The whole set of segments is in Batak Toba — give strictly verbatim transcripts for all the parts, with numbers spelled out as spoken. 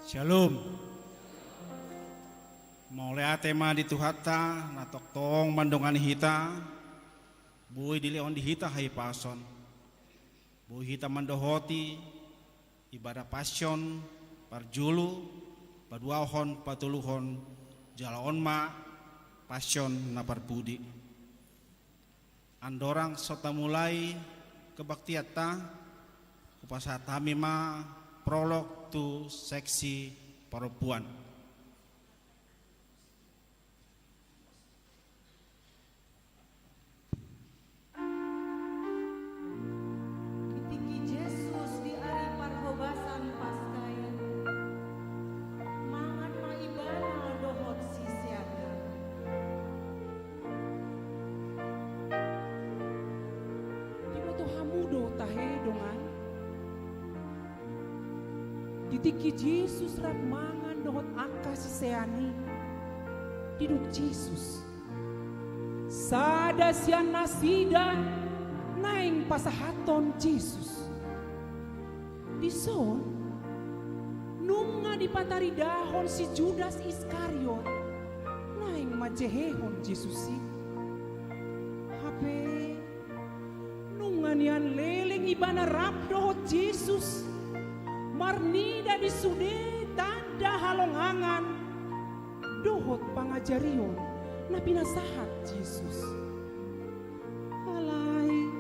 Shalom. Mauliate ma di Tuhanta na tongtong mandongani hita, boi dilehon di hita hahipason, boi hita mandohoti ibadah Passion parjolo, paduahon, patoluhon, jala on ma Passion na parpudi. Andorang so tamulai kebaktianta, hupasahat hami ma prolog tu seksi parompuan. Di tingki Jesus di ari parhobasan Paska i, mangan ma Ibana dohot siseanna. Diboto hamu do tahe, dongan? Di tingki Jesus rap mangan dohot angka sisean i, didok Jesus: Sada sian nasida naeng pasahathon Jesus. Dison, nunga dipataridahon si Judas Iskariot naeng manjehehon Jesus i. Hape nunga nian leleng ibana rap dohot Jesus, marnida di sude tanda halongangan dohot pangajarion na pinasahat Jesus. Alai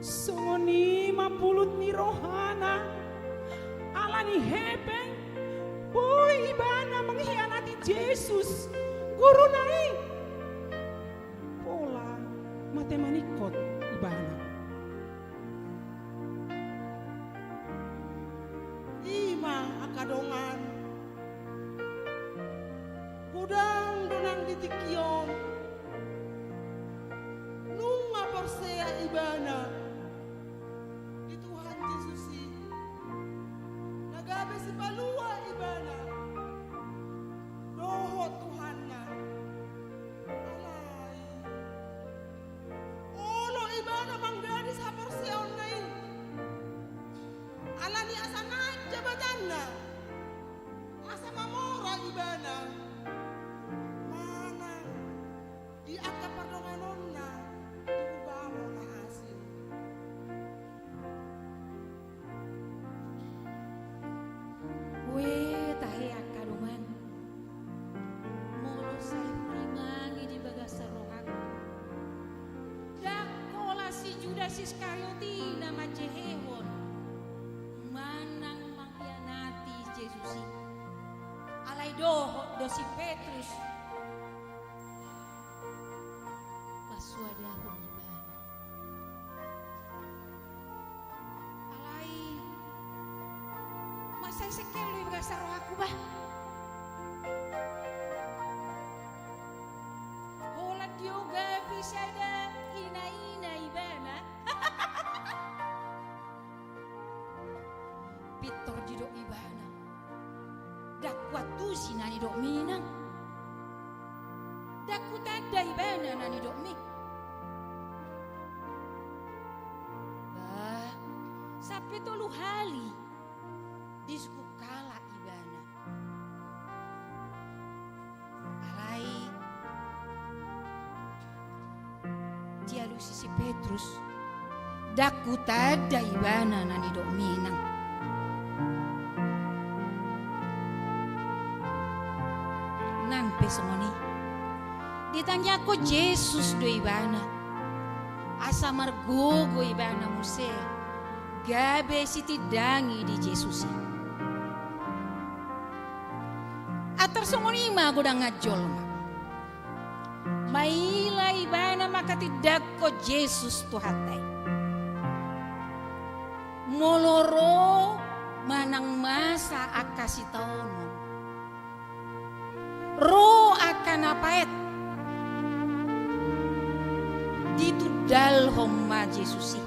songon i ma pulut ni rohana, ala ni hepeng boi ibana manghianati Jesus, guruna i. Pola mate maningkot ibana. I ma angka dongan, godang do nang di tingki on nunga porsea ibana di Tuhan Jesus i, na gabe sipalua ibana dohot Tuhanna. Alai olo ibana manggadis haporseaonna i, ala ni asa naek jabatanna, asa mamora ibana manang di angka pardonganonna di ugamo na asing. Ue, tahe angka dongan, molo sai hurimangi di bagasan rohangku, ndang holan si Judas Iskariot i na manjehehon manang manghianati Jesus i. Alai dohot do si Petrus mansoadahon ibana. Alai mansai sengkel do i bagasan rohangku, bah. Holan diogapi sada inaina ibana. Pintor didok ibana: Ndang huantusi na nidokmi, Inang. Ndang hutanda ibana na nidokmi. Bah, sampe tolu hali disungkun halak ibana. Alai dialusi si Petrus: Ndang hutanda ibana na nidokmi, Inang. Nang pe songon i, ditangiangkon Jesus do ibana asa margogo ibana muse gabe sitindangi di Jesus i. Antar songon i ma godang jolma. Maila ibana mangkatindangkon Jesus Tuhanta i. Molo ro manang masa angka sitaonon, ro angka na paet, ditundalhon ma Jesus i.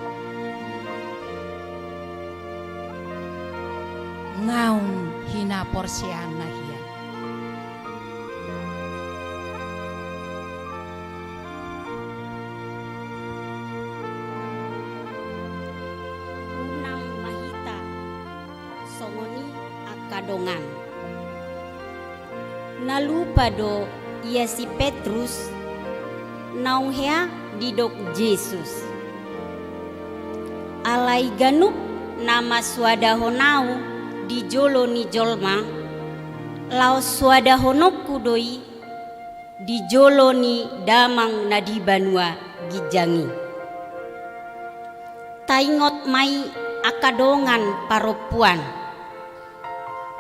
Naung hinaporseaanna hian. Unang ma hita songon i angka dongan. Na lupa do ia si Petrus, naung hea didok Jesus. Alai ganup na masuadahon ahu di jolo ni jolma, laos suadahononku do i di jolo ni Damang na di banua ginjang i. Taingot ma i angka dongan parompuan.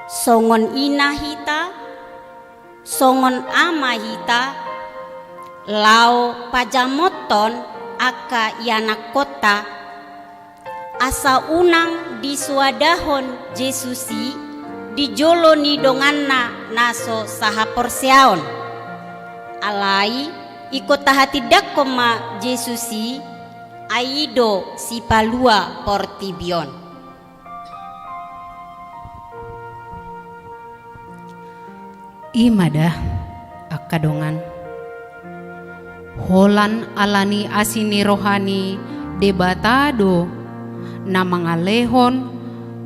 Songon ina hita, songon ama hita, laho pajamothon angka ianakkonta, asa unang disuadahon Jesus i di jolo ni donganna na so sahaporseaon. Alai ingkon tahatindangkon ma Jesus i, ai i do sipalua portibi on. I ma da, angka dongan, holan ala ni asi ni roha ni Debata do na mangalehon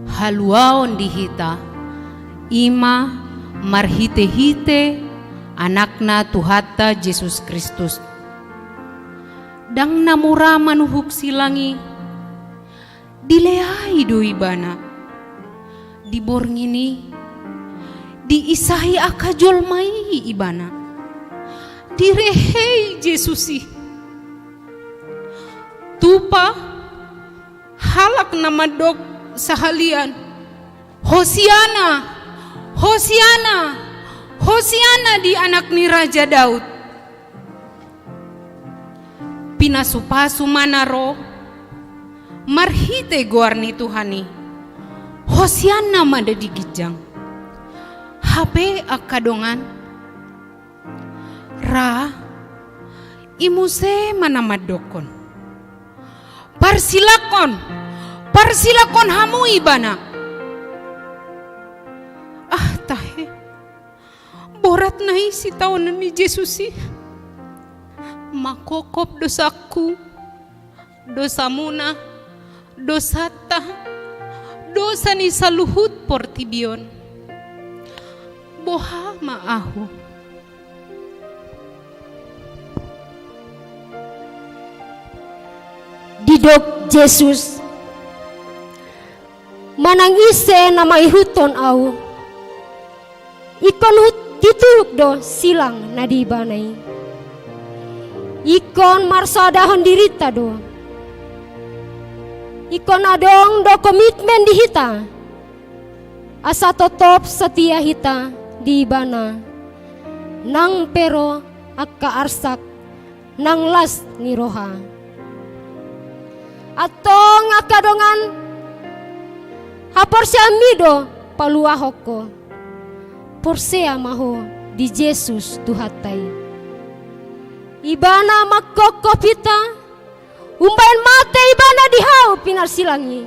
haluaon di hita, i ma marhitehite Anakna Tuhanta Jesus Kristus. Ndang na mura manuhuk silang i. Dileai do Ibana. Diborngin i, diisahi angka jolma i Ibana. Direhei Jesus i. Tupa halak na mandok sahalian: Hosiana, Hosiana, Hosiana di anak ni Raja Daud. Pinasupasu ma na ro marhite goar ni Tuhan i. Hosiana ma da di ginjang. Hape angka dongan, ra i muse ma na mandokkon: Parsilangkon, parsilangkon hamu Ibana. Ah, tahe. Borat na i sitaonon ni Jesus i. Mangkophop dosangku, dosamuna, dosanta, dosa ni saluhut portibi on. Boha ma ahu? Didok Jesus: Manang ise na mangihuthon ahu, ingkon hut-, dituruk do silang na di ibana i. Ingkon marsoadahon dirinta do. Ingkon adong do komitmen di hita, asa totop satia hita di Ibana, nang pe ro angka arsak nang las ni roha. Antong angka dongan, haporseaonmi do paluahon ho. Porsea ma ho di Jesus Tuhanta i. Ibana mangkophop hita, umbahen mate Ibana di hau pinarsilang i,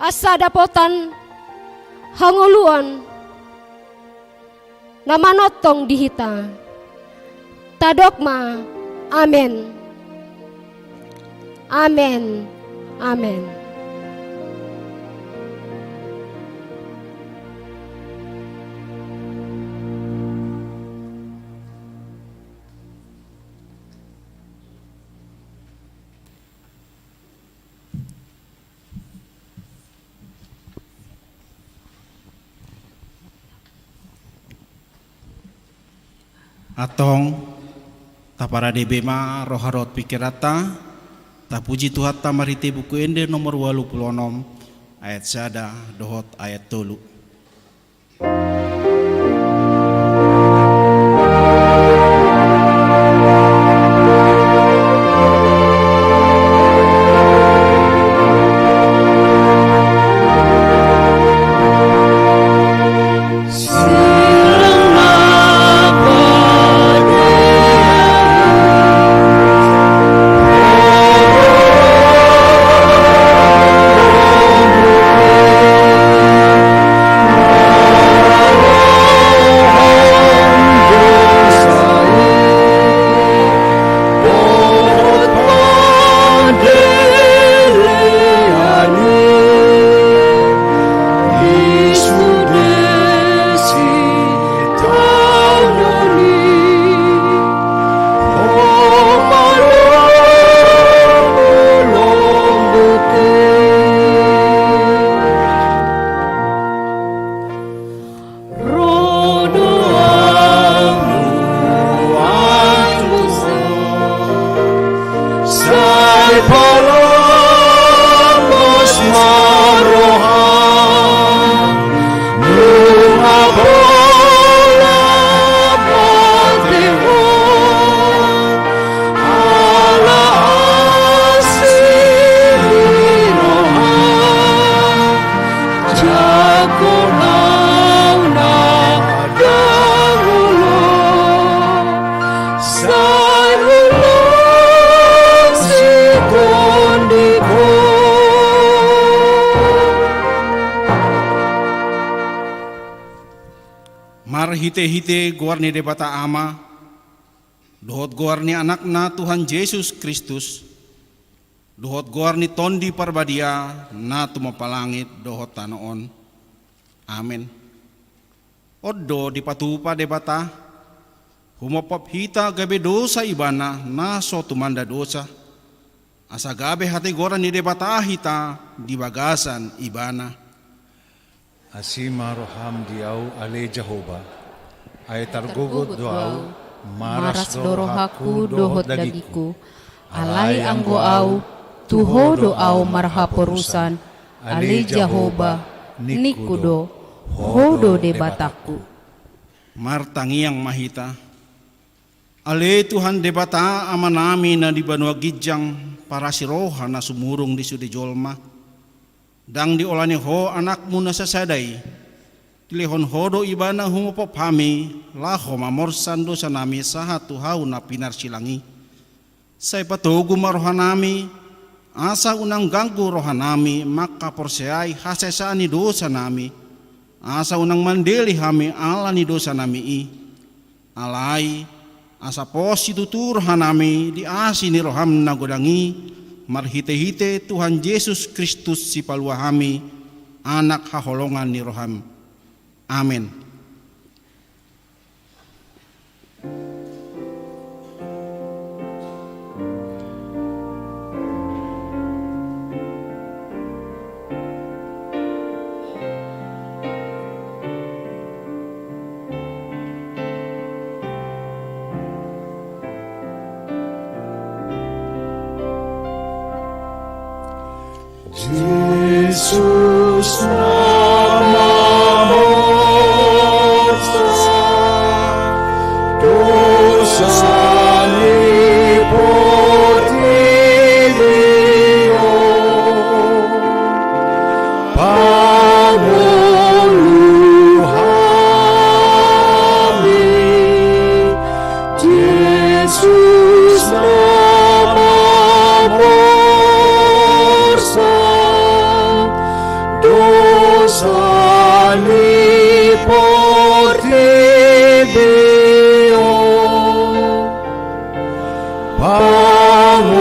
asa dapotan hangoluan na manongtong di hita. Tadok ma: Amen. Amen. Amen. Antong, taparade be ma roha dohot pingkiranta, tapuji Tuhanta marhite Buku Ende nomor ualu pulu onom, ayat sada dohot ayat tolu. Hite-hite goar ni Debata Ama, dohot goar ni Anakna Tuhan Jesus Kristus, dohot goar ni Tondi Parbadia na tumompa langit dohot tano on. Amen. On do dipatupa Debata, humophop hita gabe dosa Ibana na so tumanda dosa, asa gabe hatigoran ni Debata hita di bagasan Ibana. Asi ma roham di ahu, ale Jahowa, ai targogot do ahu, maras do rohangku dohot dagingku. Alai anggo ahu, tu Ho do ahu marhaporusan, ale Jahowa, ningku do, Ho do Debatangku. Martangiang ma hita. Ale Tuhan Debata Amanami na di banua ginjang, parasi roha na sumurung di sude jolma, ndang diolani Ho Anakmu na sasada i, dilehon Ho do Ibana humophop hami, laho mamorsan dosanami sahat tu hau na pinarsilang i. Sai patogu ma rohanami, asa unang ganggu rohanami mangkaporseai hasesaan ni dosanami, asa unang mandele hami ala ni dosanami i. Alai, asa pos situtu rohanami di asi ni roham na godang i, marhite-hite Tuhan Jesus Kristus Sipalua hami, Anak haholongan ni roham. Amen. Jesus na mamorsan dosa ni portibi on, pangolu hami. Jesus na mamorsan dosa ni portibi on, pangolu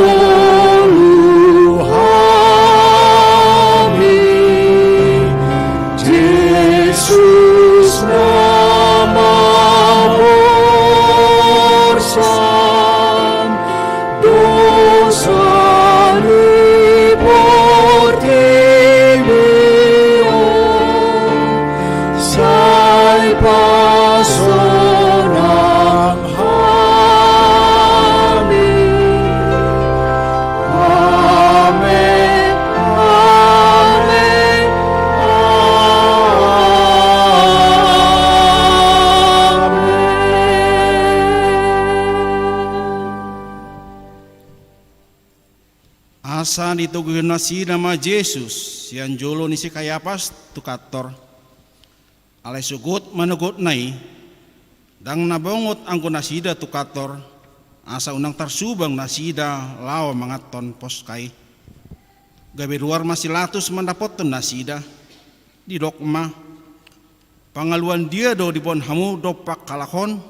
hami. Jesus na mamorsan dosa ni portibi on, sai pasonang hami. Amen. Amen. Amen. Asa ditoguhon nasida ma Jesus sian jolo ni si Kayapas tu kantor. Alai sogot manogotna i, ndang na bongot anggo nasida tu kantor, asa unang tarsubang nasida laho manganhon Paska i. Gabe ruar ma si Latus mandapothon nasida. Didok ma, "Pangaluan dia do diboan hamu dompak halak on?"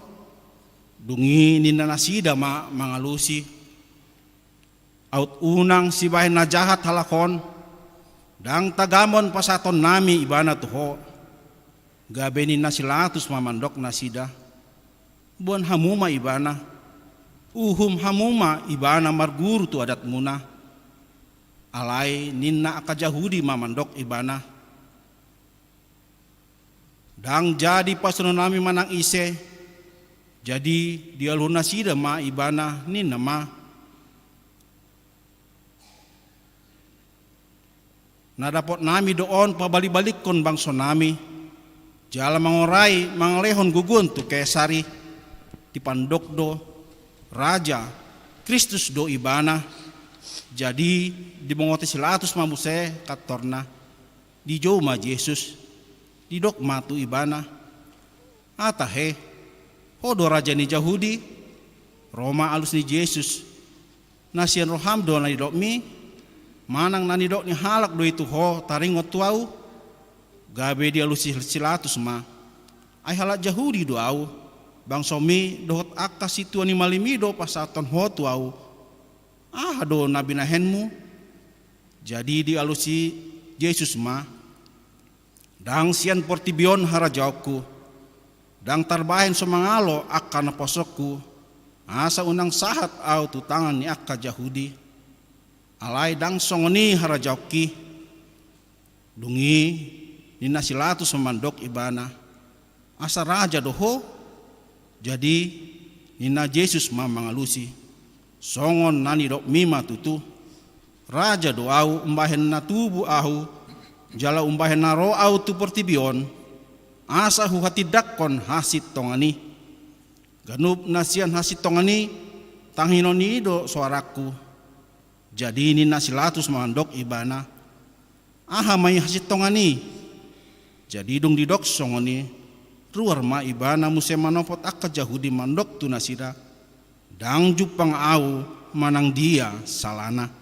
Dung i ninna nasida ma mangalusi, "Aut unang sibahen na jahat halak on, ndang tagamon pasahatonnami ibana tu ho." Gabe ninna si Latus ma mandok nasida, "Boan hamu ma ibana, uhum hamu ma ibana marguru tu adatmuna." Alai ninna angka Jahudi ma mandok ibana, "Ndang jadi pasahatonnami manang ise." Jadi dialuhon nasida ma ibana, ninna ma, "Na dapotnami do on pabalibalikkon bangsonami, jala mangorai mangalehon gogoon tu Kesar i. Dipandok do, Raja, Kristus do ibana." Jadi dibongoti si Latus ma muse kantorna. Dijou ma Jesus. Didok ma tu ibana, "Hata he, ho do raja ni Jahudi?" Ro ma alus ni Jesus, "Na sian roham do na nidokmi, manang na nidok ni halak do i tu ho taringot tu ahu?" Gabe dialusi si Latus ma, Ai halak Jahudi do ahu, bangsomi dohot angka sintua ni malim i do pasahathon ho tu ahu. Aha do na binahenmu? Jadi dialusi Jesus ma: Ndang sian portibi on harajaonku. Ndang tarbahen so mangalo angka naposongku, asa unang sahat ahu tu tangan ni angka Jahudi. Alai ndang songon i harajaonki. Dung i ninna si Latus ma mandok ibana: Asa raja do ho? Jadi ninna Jesus ma mangalusi: Songon na nidokmi ma tutu. Raja do ahu umbahen na tubu ahu, jala umbahen na ro ahu tu portibi on, asa huhatindangkon hasintongan i. Ganup na sian hasintongan i tanginon i do soarangku. Jadi ninna si Latus ma mandok ibana: Aha ma i hasintongan i? Jadi dung didok songon i, ruar ma ibana muse manopot angka Jahudi mandok tu nasida: Ndang jumpang ahu manang dia salana.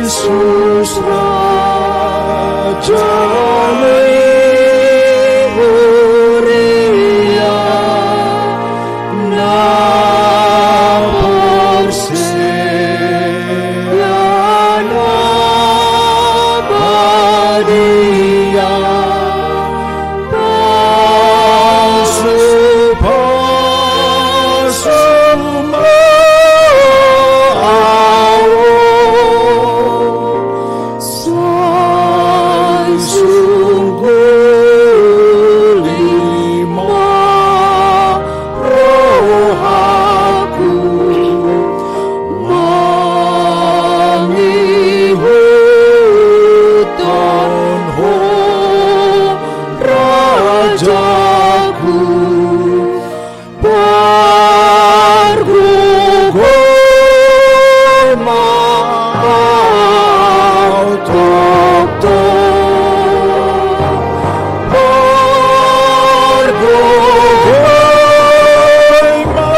Jesus Raja ni huria na porsea na badia. Pasu-pasu ma ahu, sai sungguli ma rohangku. Mangihuthon ho rajaku, pargogoi ma ahu tongtong. Pargogoi ma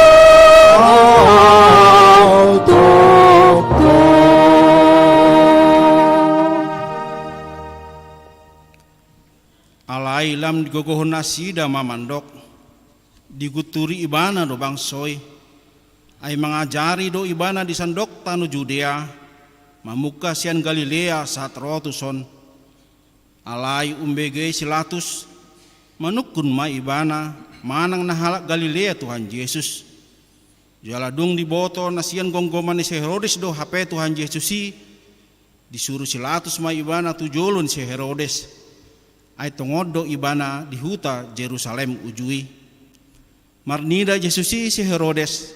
ahu tongtong. Alai lam digogohon nasida ma mandok, digunturi ibana do bangso i. Ai mangajari do ibana di sandok tano Judea, mamungka sian Galilea sahat ro tuson. Alai umbege si Latus, manungkun ma ibana manang na halak Galilea Tuhan Jesus. Jala dung diboto na sian gomgoman ni si Herodes do hape Tuhan Jesus i, disuru si Latus ma ibana tu jolo ni si Herodes. Ai tongon do ibana di huta Jerusalem uju i. Marnida Jesus i si Herodes,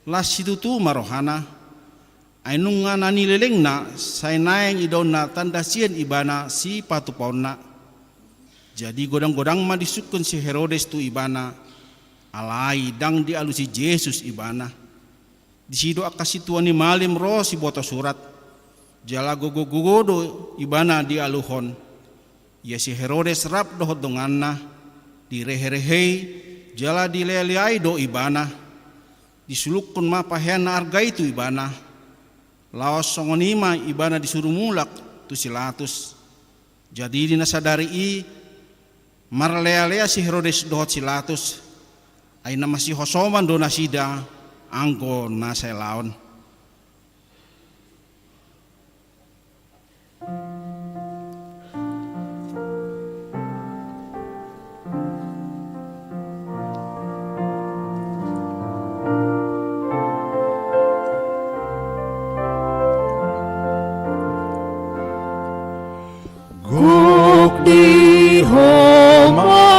las situtu ma rohana. Ai nunga na nilelengna sai naeng idaonna tanda sian ibana sipatupaonna. Jadi godang-godang ma disungkun si Herodes tu ibana, alai ndang dialusi Jesus ibana. Disi do angka sintua ni malim ro siboto surat, jala gogo-gogo do ibana dialuhon. Ia si Herodes rap dohot donganna, direhe-rehei, jala dilea-leai do ibana. Disulungkon ma pahean na arga i tu ibana. Laos songon i ma ibana disuru mulak tu si Latus. Jadi di na sadari i marlea-lea si Herodes dohot si Latus, ai na masihosoman do nasida anggo na sai laon. Gok di Ho ma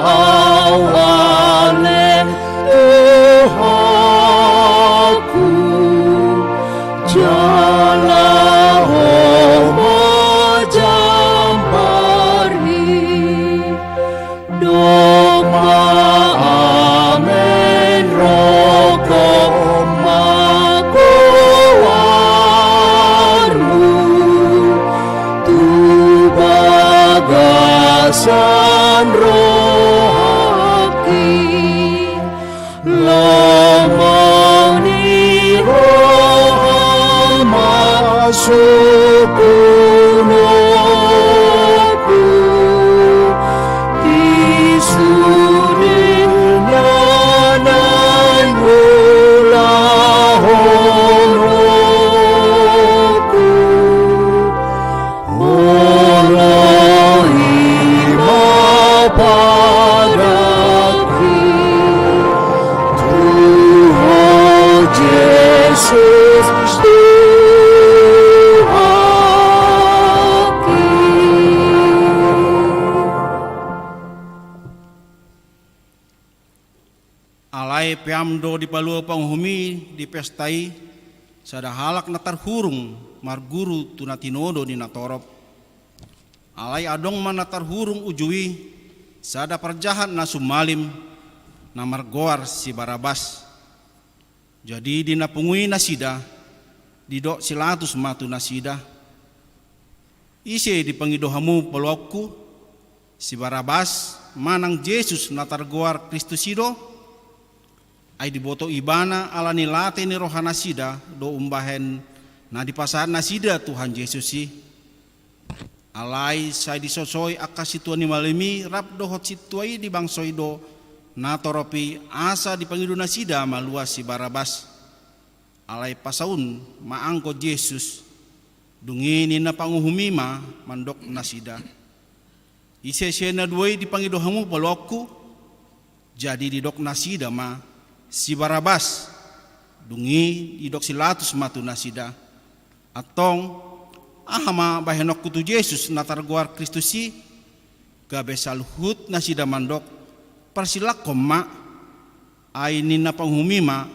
au ale Tuhanku, jala Ho ma jambarhi. Dok ma amen, rongkop ma ho Soponoku di sude na naeng ulahononku. Olo i ma padangki tu Ho Jesus Tuhanki. Alai peam do dipalua panguhum i di pesta i sada halak na tarhurung marguru tu na tinodo ni natorop. Alai adong ma na tarhurung uju i sada parjahat na sumallim, na margoar si Barabas. Jadi di na pungu i nasida, didok si Latus ma tu nasida: Ise dipangido hamu paluaonku, si Barabas manang Jesus na targoar Kristus i do? Ai diboto ibana ala ni late ni rohanasida do umbahen na dipasahat nasida Tuhan Jesus i. Alai sai disosoi angka sintua ni malim i rap dohot sintua i di bangso i do natorop i, asa dipangido nasida malua si Barabas. Alai pasaun ma anggo Jesus. Dung i ninna panguhum i ma mandok nasida: Ise sian na dua i dipangido hamu paluaonku? Jadi didok nasida ma: Si Barabas. Dung i didok si Latus ma tu nasida: Antong, aha ma bahenonku tu Jesus na targoar Kristus i? Gabe saluhut nasida mandok: Parsilangkon ma. Ai ninna panguhum i ma: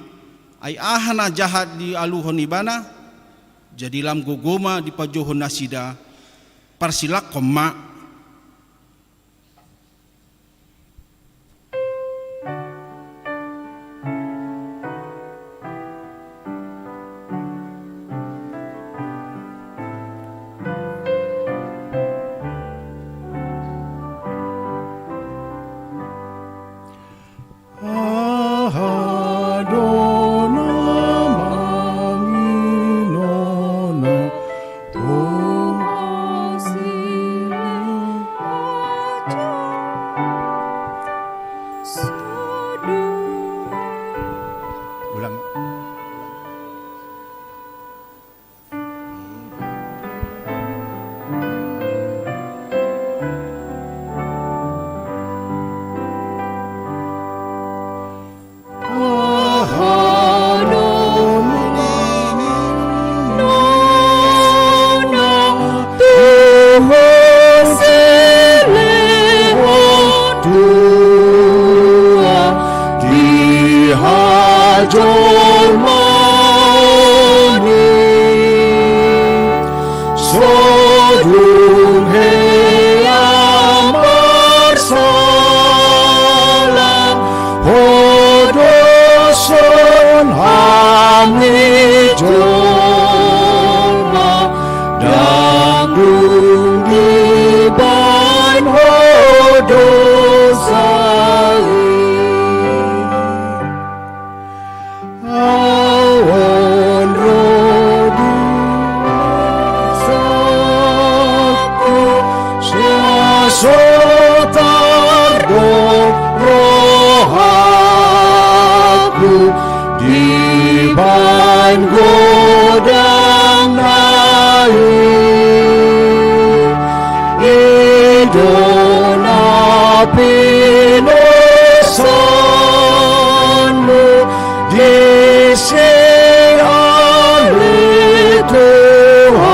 Ai aha na jahat dialuhon ibana? Jadi lam gogo ma dipajouhon nasida: Parsilangkon ma. Aha do na manginona tu silehon? Ulang. Di hajolmaon i so dung hea marsalam, hodoson hami jolma, ndang dung dibaen ho dosa i. Ahu on ro di bagasku, sai so tardok rohangku dibaen godang na i. I do na pinosanmu disi, ale Tuhanku,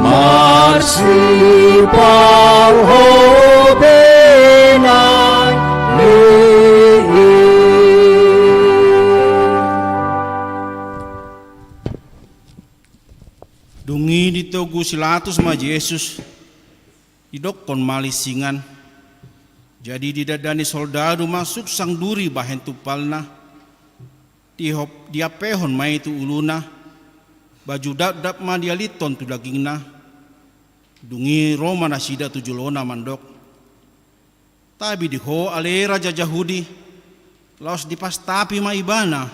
marsipanghobenan ni i. Dung i ditogu si Latus ma Jesus, didokkon ma linsingan. Jadi didandani soldadu ma suksang duri bahen tumpalna. Dihop-, diampehon ma i tu uluna, baju dapdap ma dialithon tu dagingna. Dung i ro ma nasida tu jolona mandok: Tabi di ho ale raja Jahudi, laos dipastapi ma ibana.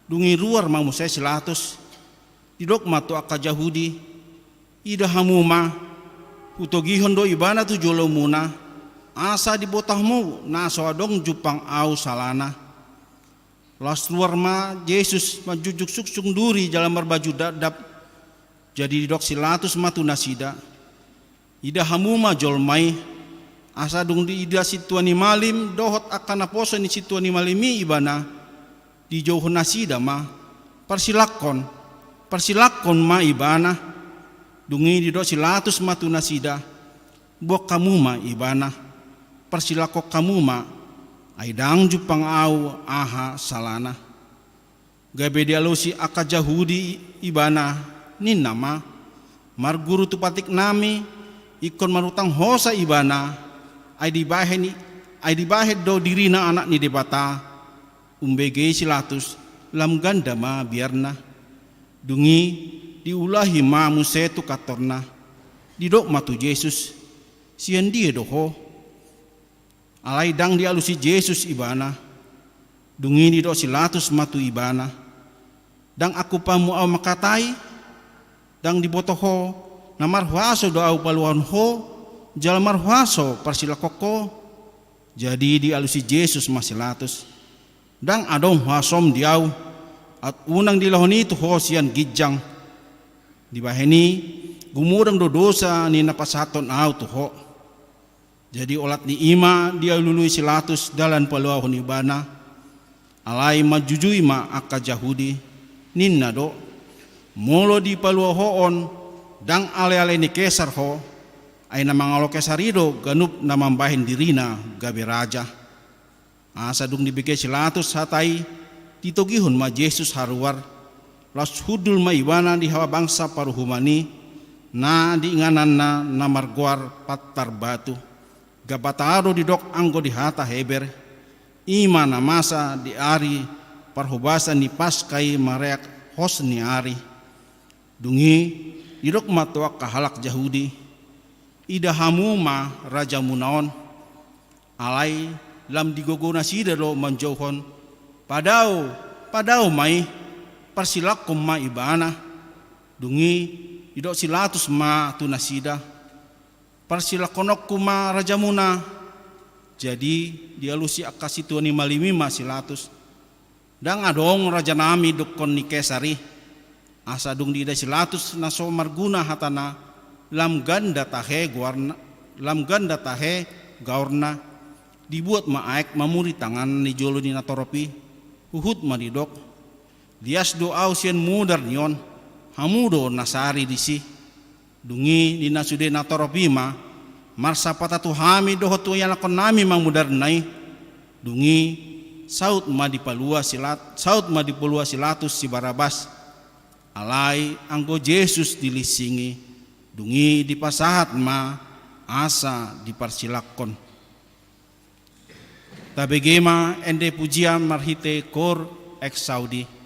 Dung i ruar ma muse si Latus, Didok ma tu angka Jahudi, "Ida hamu ma, hutogihon do ibana tu jolomuna, asa diboto hamu na so adong jumpang ahu salana." Laos ruar ma Jesus manjunjung sungsung duri jala marbaju dakdak. Jadi didok si Latus ma tu nasida, "Ida hamu ma jolma i." Asa dung diida sintua ni malim dohot angka naposo ni sintua ni malim i ibana, dijouhon nasida ma, "Parsilangkon, parsilangkon ma ibana." Dung i didok si Latus ma tu nasida, "Boan hamu ma ibana, parsilangkon hamu ma, ai ndang jumpang ahu aha salana." Gabe dialusi angka Jahudi ibana, ninna ma, "Marguru tu patiknami, ingkon marutang hosa ibana, ai dibahen i-, ai dibahen do dirina Anak ni Debata." Umbege i si Latus, lam ganda ma biarna. Dung i diulahi ma muse tu kantorna. Didok ma tu Jesus, "Sian dia do ho?" Alai ndang dialusi Jesus ibana. Dung i didok si Latus ma tu ibana, "Ndang angkup hamu ahu mangkatai? Ndang diboto ho na marhuaso do ahu paluahon ho, jala marhuaso parsilangkon ho?" Jadi dialusi Jesus ma si Latus, "Ndang adong huasom di ahu, aut unang dilehon i tu ho sian ginjang. Dibahen i, gumodang do dosa ni na pasahathon ahu tu ho." Jadi olat ni i ma dialului si Latus dalan paluahon ibana. Alai manjujui ma angka Jahudi, ninna do, "Molo dipalua ho on, ndang aleale ni Kesar ho, ai na mangalo Kesar i do ganup na mambahen dirina gabe raja." Asa dung dibege si Latus hata i, ditogihon ma Jesus haruar, laos hundul ma ibana di habangsa paruhuman i, na di ingananna na margoar Pantar Batu. Gabata do didok anggo di hata Heber, i ma na masa di ari parhobasan ni Paska i mareak hos ni ari. Dung i didok ma tu angka halak Jahudi, "Ida hamu ma rajamuna on." Alai lam digogo nasida do manjouhon, "Padao, padao ma i, parsilangkon ma ibana." Dung i didok si Latus ma tu nasida, "Parsilangkononku ma rajamuna." Jadi dialusi angka sintua ni malim i ma si Latus, "Ndang adong rajanami dungkon ni Kesar i." Asa dung diida si Latus na so marguna hatana, lam ganda tahe goarna, lam ganda tahe gaorna, dibuat ma aek mamuri tangan ni jolo ni natorop i, huhut ma didok, "Lias do ahu sian mudar ni on, hamu do na sari disi." Dung i ninna sude natorop i ma, "Marsapata tu hami dohot tu ianakkonnami ma mudarna i." Dung i saut ma dipalua si Lat-, saut ma dipalua si Latus si Barabas. Alai anggo Jesus dilinsingi, dung i dipasahat ma asa diparsilangkon. Tabege ma ende pujian marhite Cor Exaudi.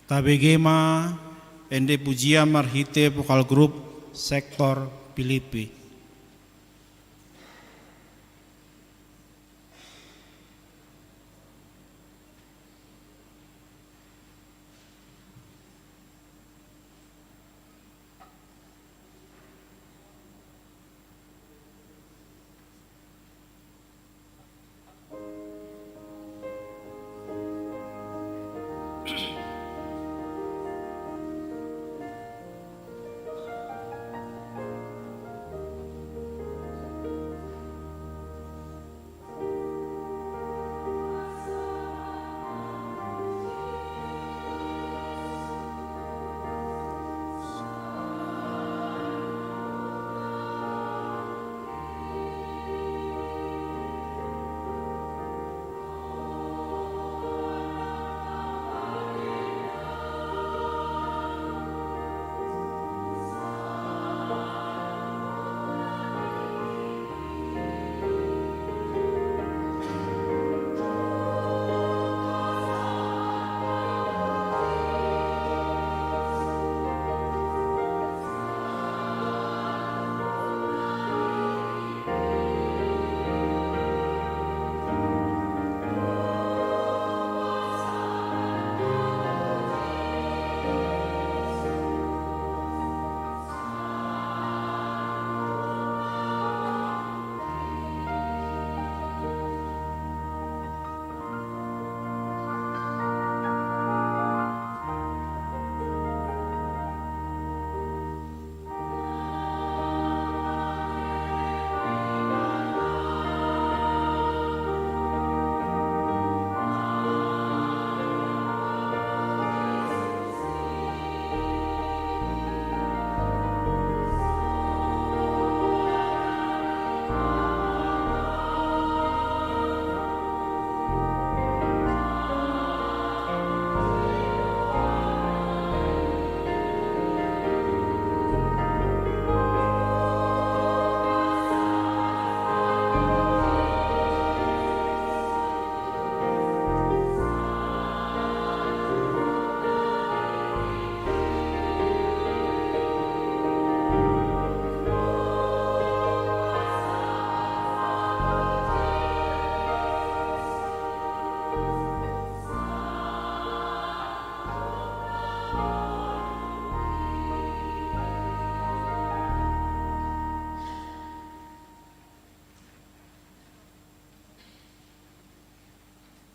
Tabege ma ende pujian marhite vokal grup sektor Pilippi.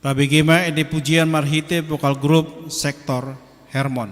Tabege ma ende pujian marhite vokal grup sektor Hermon.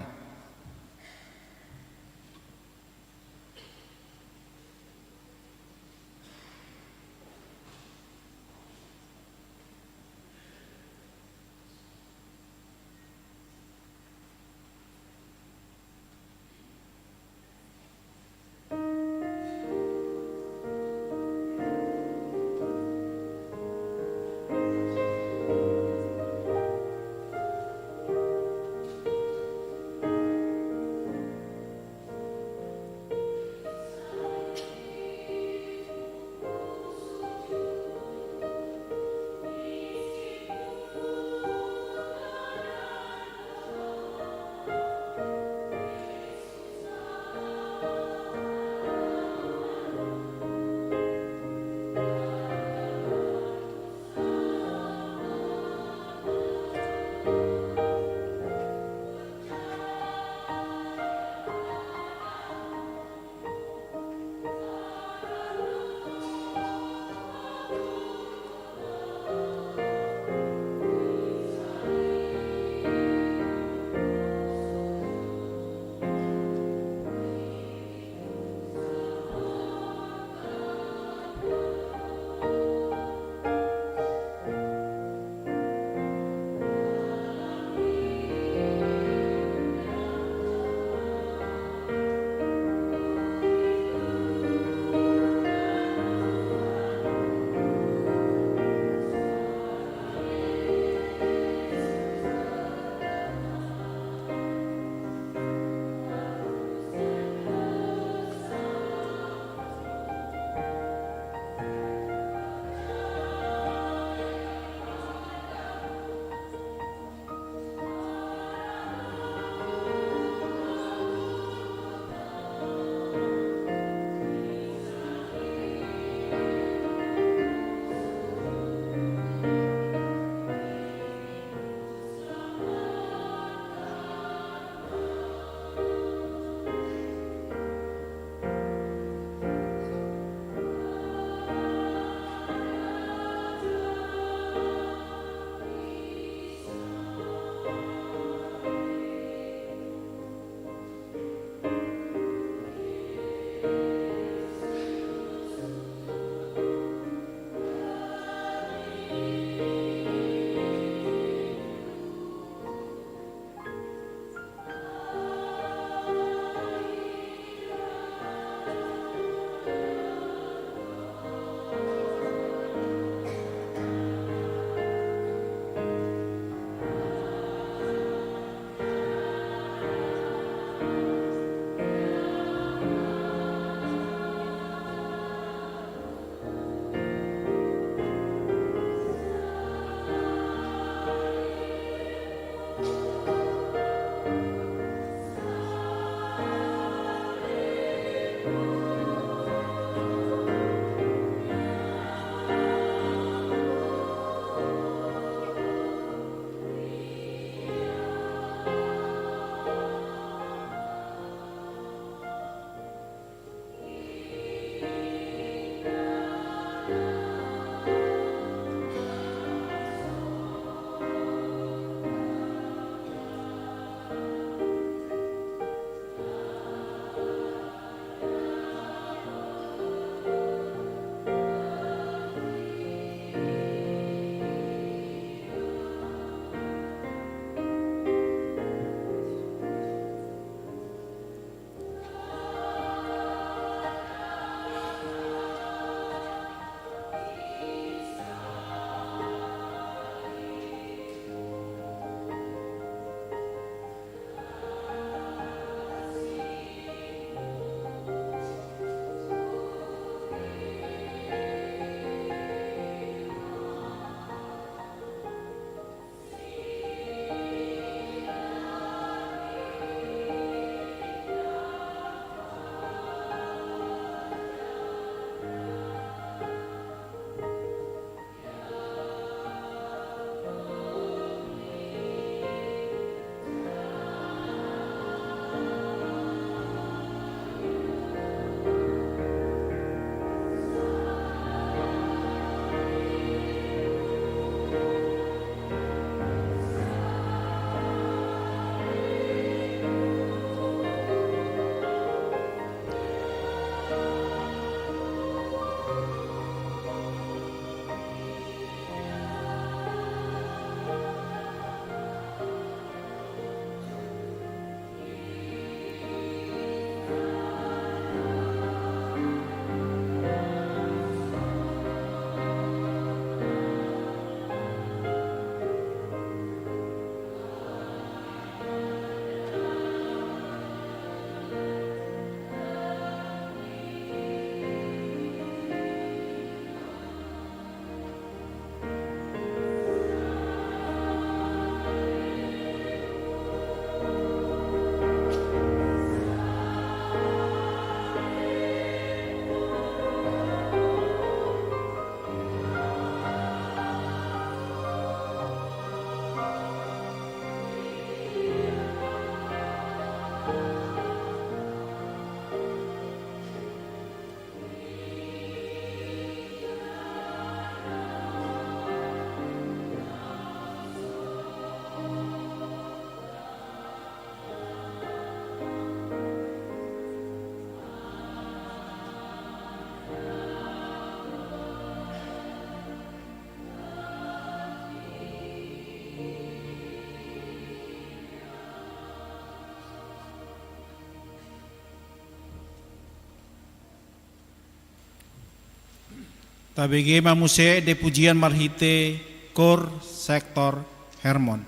Tabege ma muse ende pujian marhite Koor Sektor Hermon.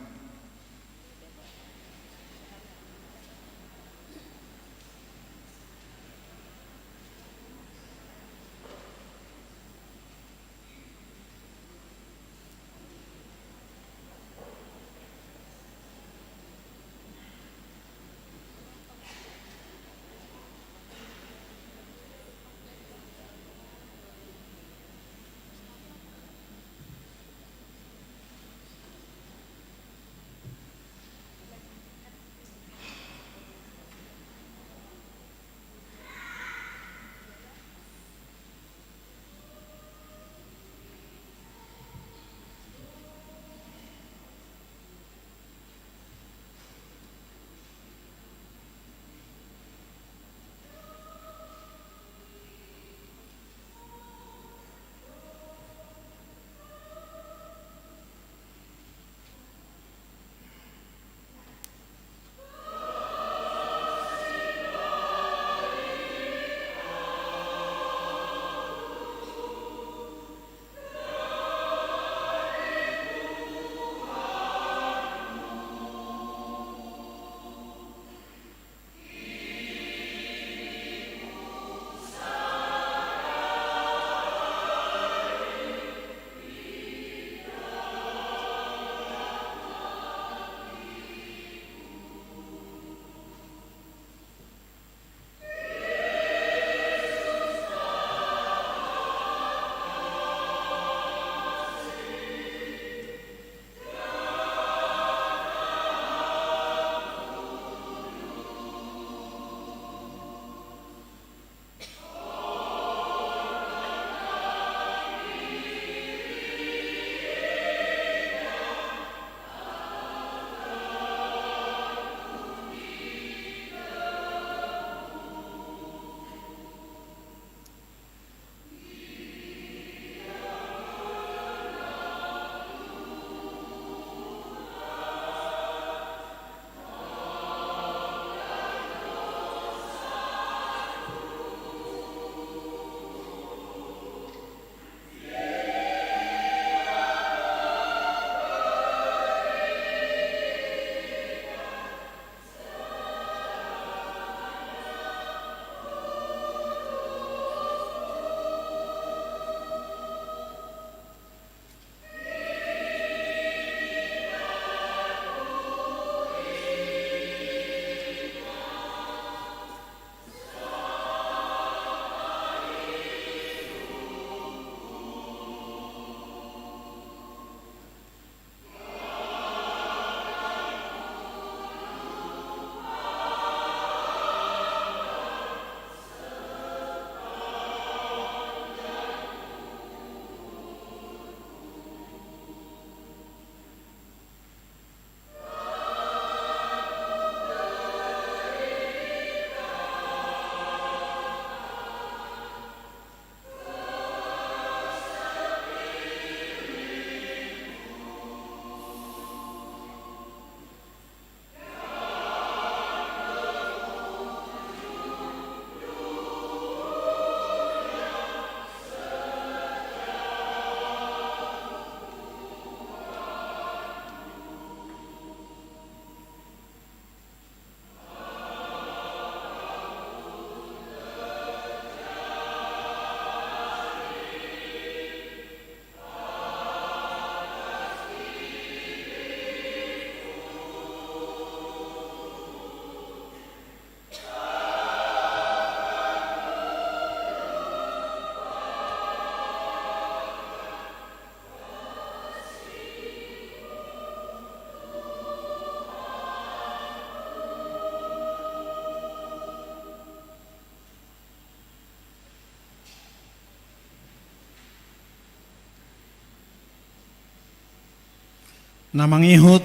Na mangihut,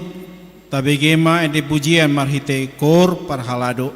tabege ma ende pujian marhite koor parhalado.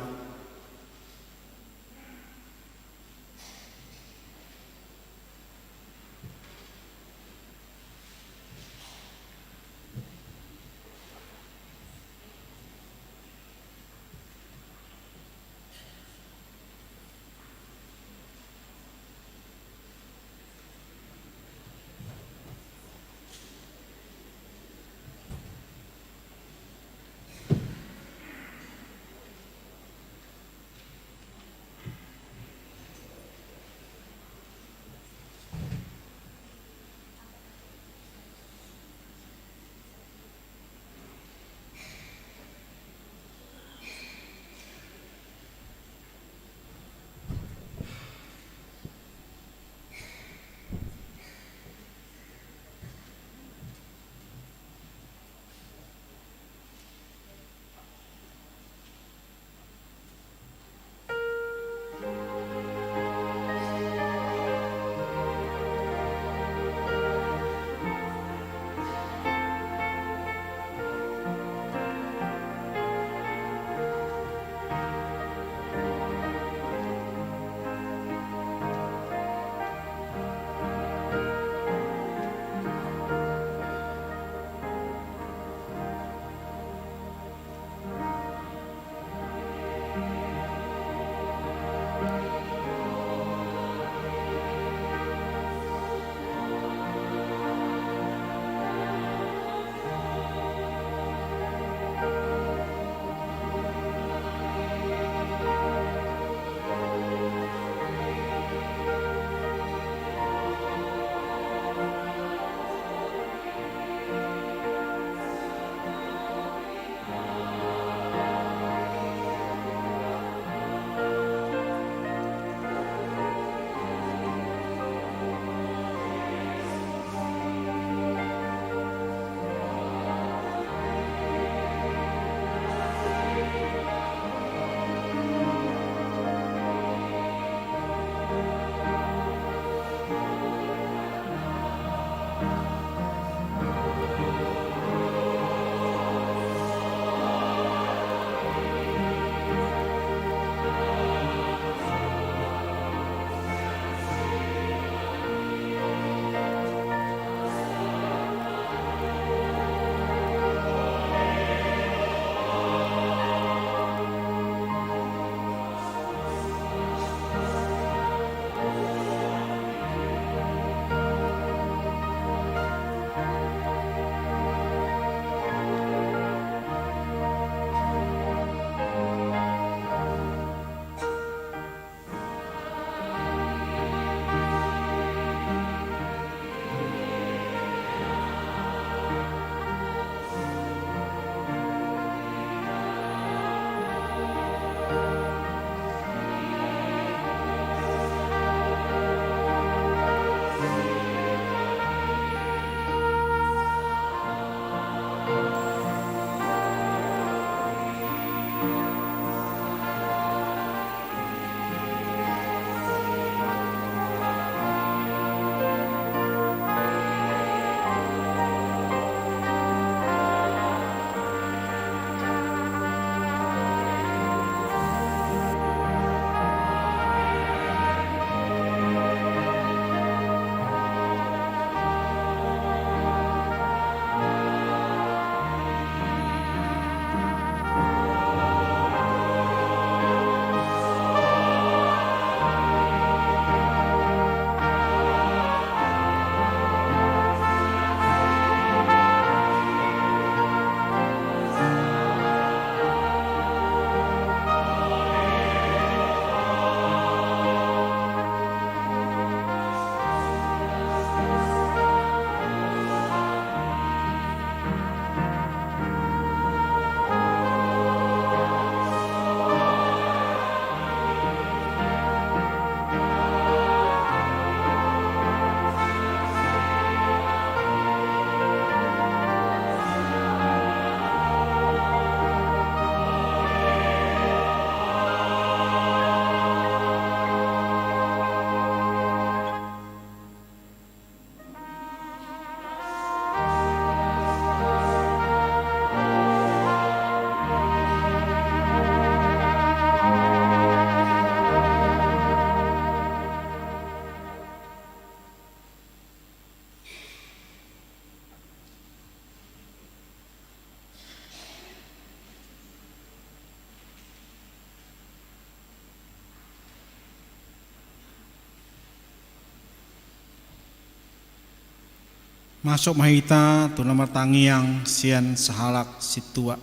Masuk ma hita tu na martangiang sian sahalak sintua.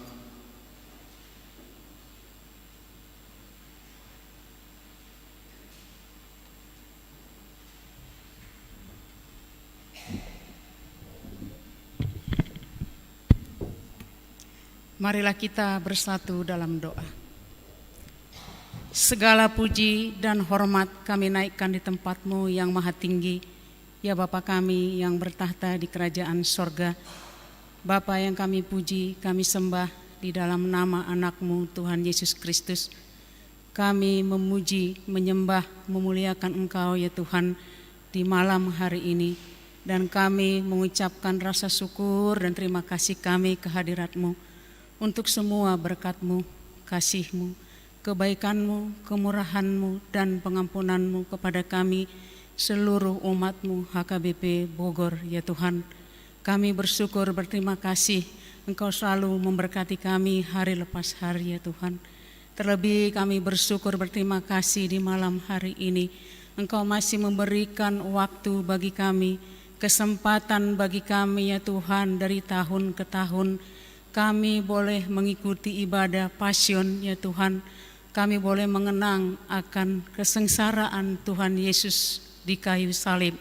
Marilah kita bersatu dalam doa. Segala puji dan hormat kami naikkan di tempat-Mu yang maha tinggi, ya Bapa kami yang bertakhta di kerajaan sorga. Bapa yang kami puji, kami sembah di dalam nama Anak-Mu, Tuhan Yesus Kristus. Kami memuji, menyembah, memuliakan Engkau, ya Tuhan, di malam hari ini. Dan kami mengucapkan rasa syukur dan terima kasih kami ke hadirat-Mu untuk semua berkat-Mu, kasih-Mu, kebaikan-Mu, kemurahan-Mu, dan pengampunan-Mu kepada kami, seluruh umat-Mu, H K B P Bogor, ya Tuhan. Kami bersyukur, berterima kasih, Engkau selalu memberkati kami hari lepas hari, ya Tuhan. Terlebih kami bersyukur, berterima kasih di malam hari ini. Engkau masih memberikan waktu bagi kami, kesempatan bagi kami, ya Tuhan, dari tahun ke tahun. Kami boleh mengikuti ibadah Pasion, ya Tuhan. Kami boleh mengenang akan kesengsaraan Tuhan Yesus di kayu salib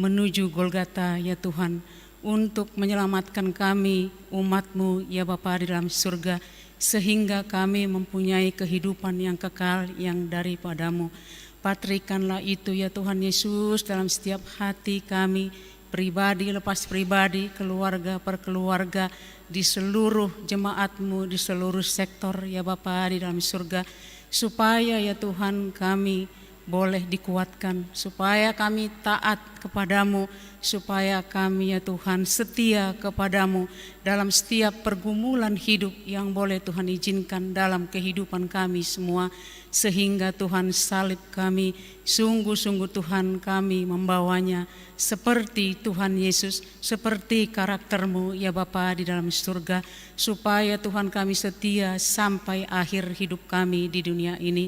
menuju Golgata, ya Tuhan, untuk menyelamatkan kami, umat-Mu, ya Bapa di dalam surga, sehingga kami mempunyai kehidupan yang kekal yang daripada-Mu. Patrikanlah itu, ya Tuhan Yesus, dalam setiap hati kami, pribadi lepas pribadi, keluarga per keluarga, di seluruh jemaat-Mu, di seluruh sektor, ya Bapa di dalam surga, supaya, ya Tuhan, kami boleh dikuatkan, supaya kami taat kepada-Mu, supaya kami, ya Tuhan, setia kepada-Mu dalam setiap pergumulan hidup yang boleh Tuhan izinkan dalam kehidupan kami semua, sehingga, Tuhan, salib kami, sungguh-sungguh, Tuhan, kami membawanya seperti Tuhan Yesus, seperti karakter-Mu, ya Bapa di dalam surga, supaya, Tuhan, kami setia sampai akhir hidup kami di dunia ini.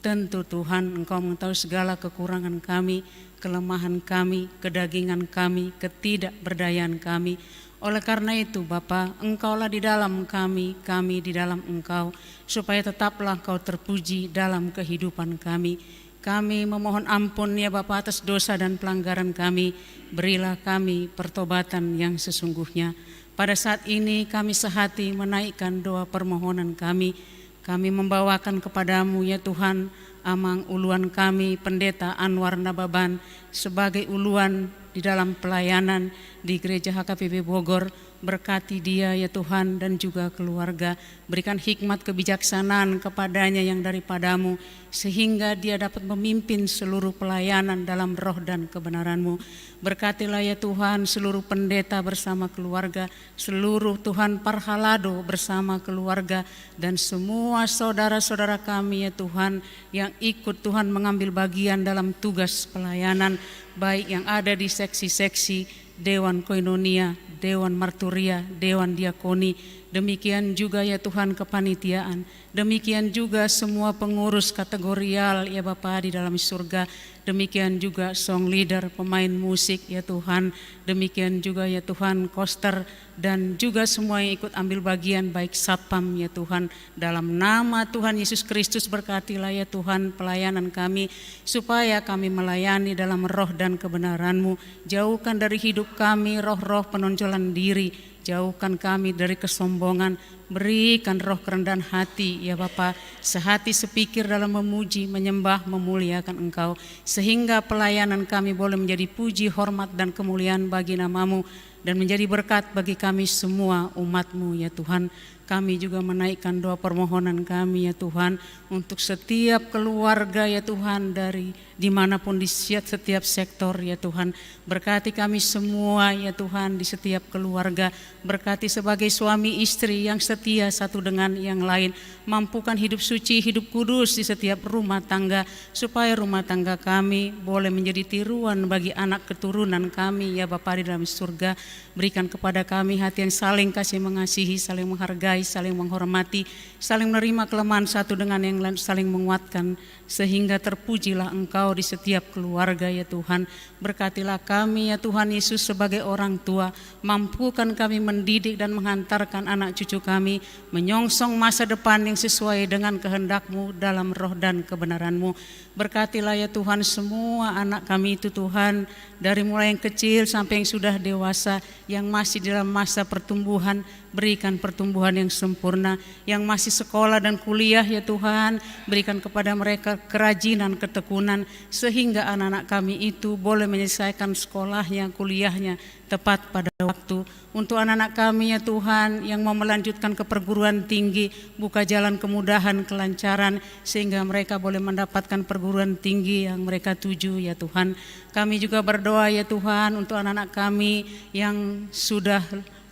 Tentu, Tuhan, Engkau mengetahui segala kekurangan kami, kelemahan kami, kedagingan kami, ketidakberdayaan kami. Oleh karena itu, Bapa, Engkaulah di dalam kami, kami di dalam Engkau, supaya tetaplah Engkau terpuji dalam kehidupan kami. Kami memohon ampun, ya Bapa, atas dosa dan pelanggaran kami. Berilah kami pertobatan yang sesungguhnya. Pada saat ini kami sehati menaikkan doa permohonan kami. Kami membawakan kepada-Mu, ya Tuhan, amang uluan kami, Pendeta Anwar Nababan, sebagai uluan di dalam pelayanan di Gereja H K P B Bogor. Berkati dia, ya Tuhan, dan juga keluarga. Berikan hikmat kebijaksanaan kepadanya yang daripada-Mu, sehingga dia dapat memimpin seluruh pelayanan dalam roh dan kebenaran-Mu. Berkatilah, ya Tuhan, seluruh pendeta bersama keluarga, seluruh, Tuhan, parhalado bersama keluarga, dan semua saudara-saudara kami, ya Tuhan, yang ikut, Tuhan, mengambil bagian dalam tugas pelayanan, baik yang ada di seksi-seksi, Dewan Koinonia, Dewan Marturia, Dewan Diakoni, demikian juga, ya Tuhan, kepanitiaan, demikian juga semua pengurus kategorial, ya Bapa di dalam surga, demikian juga song leader, pemain musik, ya Tuhan, demikian juga, ya Tuhan, koster, dan juga semua yang ikut ambil bagian, baik satpam, ya Tuhan. Dalam nama Tuhan Yesus Kristus, berkatilah, ya Tuhan, pelayanan kami, supaya kami melayani dalam roh dan kebenaran-Mu. Jauhkan dari hidup kami roh-roh penonjolan diri. Jauhkan kami dari kesombongan. Berikan roh kerendahan hati, ya Bapa, sehati sepikir dalam memuji, menyembah, memuliakan Engkau, sehingga pelayanan kami boleh menjadi puji, hormat, dan kemuliaan bagi nama-Mu, dan menjadi berkat bagi kami semua umat-Mu, ya Tuhan. Kami juga menaikkan doa permohonan kami, ya Tuhan, untuk setiap keluarga, ya Tuhan, dari dimanapun, di siat-, setiap sektor, ya Tuhan. Berkati kami semua, ya Tuhan, di setiap keluarga. Berkati sebagai suami istri yang setia satu dengan yang lain. Mampukan hidup suci, hidup kudus di setiap rumah tangga, supaya rumah tangga kami boleh menjadi tiruan bagi anak keturunan kami, ya Bapa di dalam surga. Berikan kepada kami hati yang saling kasih mengasihi, saling menghargai, menghargai, saling menghormati, saling menerima kelemahan satu dengan yang lain, saling menguatkan, sehingga terpujilah Engkau di setiap keluarga, ya Tuhan. Berkatilah kami, ya Tuhan Yesus, sebagai orang tua. Mampukan kami mendidik dan menghantarkan anak cucu kami menyongsong masa depan yang sesuai dengan kehendak-Mu dalam roh dan kebenaran-Mu. Berkatilah, ya Tuhan, semua anak kami itu, Tuhan, dari mulai yang kecil sampai yang sudah dewasa, yang masih dalam masa pertumbuhan, berikan pertumbuhan yang sempurna. Yang masih sekolah dan kuliah, ya Tuhan, berikan kepada mereka kerajinan, ketekunan, sehingga anak-anak kami itu boleh menyelesaikan sekolahnya, kuliahnya tepat pada waktu. Untuk anak-anak kami, ya Tuhan, yang mau melanjutkan ke perguruan tinggi, buka jalan kemudahan, kelancaran, sehingga mereka boleh mendapatkan perguruan tinggi yang mereka tuju, ya Tuhan. Kami juga berdoa, ya Tuhan, untuk anak-anak kami yang sudah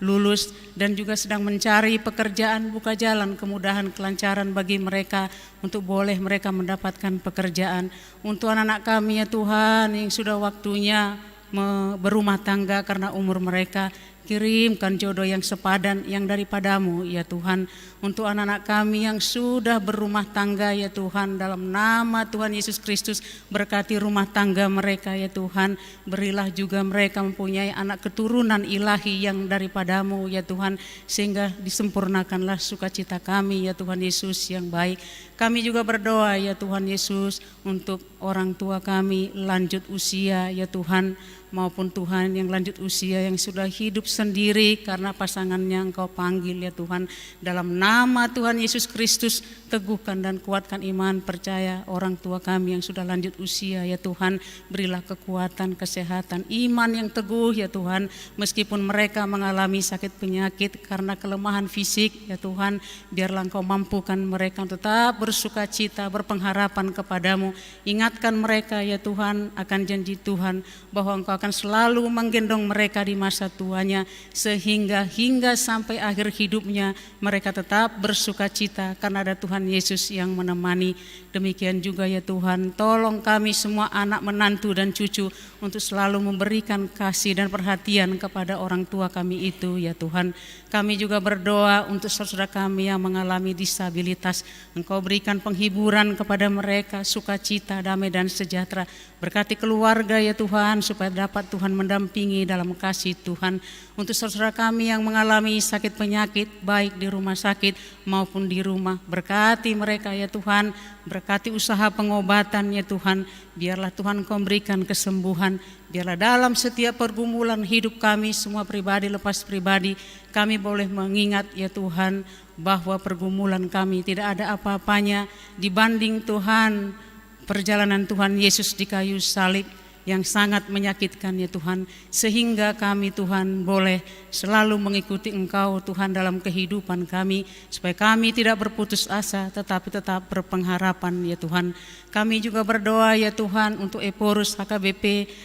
lulus dan juga sedang mencari pekerjaan, buka jalan kemudahan, kelancaran bagi mereka untuk boleh mereka mendapatkan pekerjaan. Untuk anak-anak kami, ya Tuhan, yang sudah waktunya me-, berumah tangga karena umur mereka, kirimkan jodoh yang sepadan, yang daripada-Mu, ya Tuhan. Untuk anak-anak kami yang sudah berumah tangga, ya Tuhan, dalam nama Tuhan Yesus Kristus, berkati rumah tangga mereka, ya Tuhan. Berilah juga mereka mempunyai anak keturunan ilahi yang daripada-Mu, ya Tuhan, sehingga disempurnakanlah sukacita kami, ya Tuhan Yesus yang baik. Kami juga berdoa, ya Tuhan Yesus, untuk orang tua kami lanjut usia, ya Tuhan, maupun, Tuhan, yang lanjut usia yang sudah hidup sendiri karena pasangannya Engkau panggil, ya Tuhan. Dalam nama Tuhan Yesus Kristus, teguhkan dan kuatkan iman percaya orang tua kami yang sudah lanjut usia, ya Tuhan. Berilah kekuatan, kesehatan, iman yang teguh, ya Tuhan. Meskipun mereka mengalami sakit penyakit karena kelemahan fisik, ya Tuhan, biarlah Engkau mampukan mereka untuk tetap bersukacita, berpengharapan kepada-Mu. Ingatkan mereka, ya Tuhan, akan janji Tuhan bahwa Engkau akan selalu menggendong mereka di masa tuanya, sehingga hingga sampai akhir hidupnya mereka tetap bersukacita karena ada Tuhan Yesus yang menemani. Demikian juga, ya Tuhan, tolong kami semua anak, menantu, dan cucu untuk selalu memberikan kasih dan perhatian kepada orang tua kami itu, ya Tuhan. Kami juga berdoa untuk saudara kami yang mengalami disabilitas. Engkau berikan penghiburan kepada mereka, sukacita, damai, dan sejahtera. Berkati keluarga, ya Tuhan, supaya dapat, Tuhan, mendampingi dalam kasih, Tuhan. Untuk saudara kami yang mengalami sakit penyakit, baik di rumah sakit maupun di rumah, berkati mereka, ya Tuhan. Berkati usaha pengobatan, ya Tuhan. Biarlah, Tuhan, Engkau memberikan kesembuhan. Biarlah dalam setiap pergumulan hidup kami semua, pribadi lepas pribadi, kami boleh mengingat, ya Tuhan, bahwa pergumulan kami tidak ada apa-apanya dibanding, Tuhan, perjalanan Tuhan Yesus di kayu salib yang sangat menyakitkan, ya Tuhan, sehingga kami, Tuhan, boleh selalu mengikuti Engkau, Tuhan, dalam kehidupan kami, supaya kami tidak berputus asa, tetapi tetap berpengharapan, ya Tuhan. Kami juga berdoa, ya Tuhan, untuk Ephorus H K B P,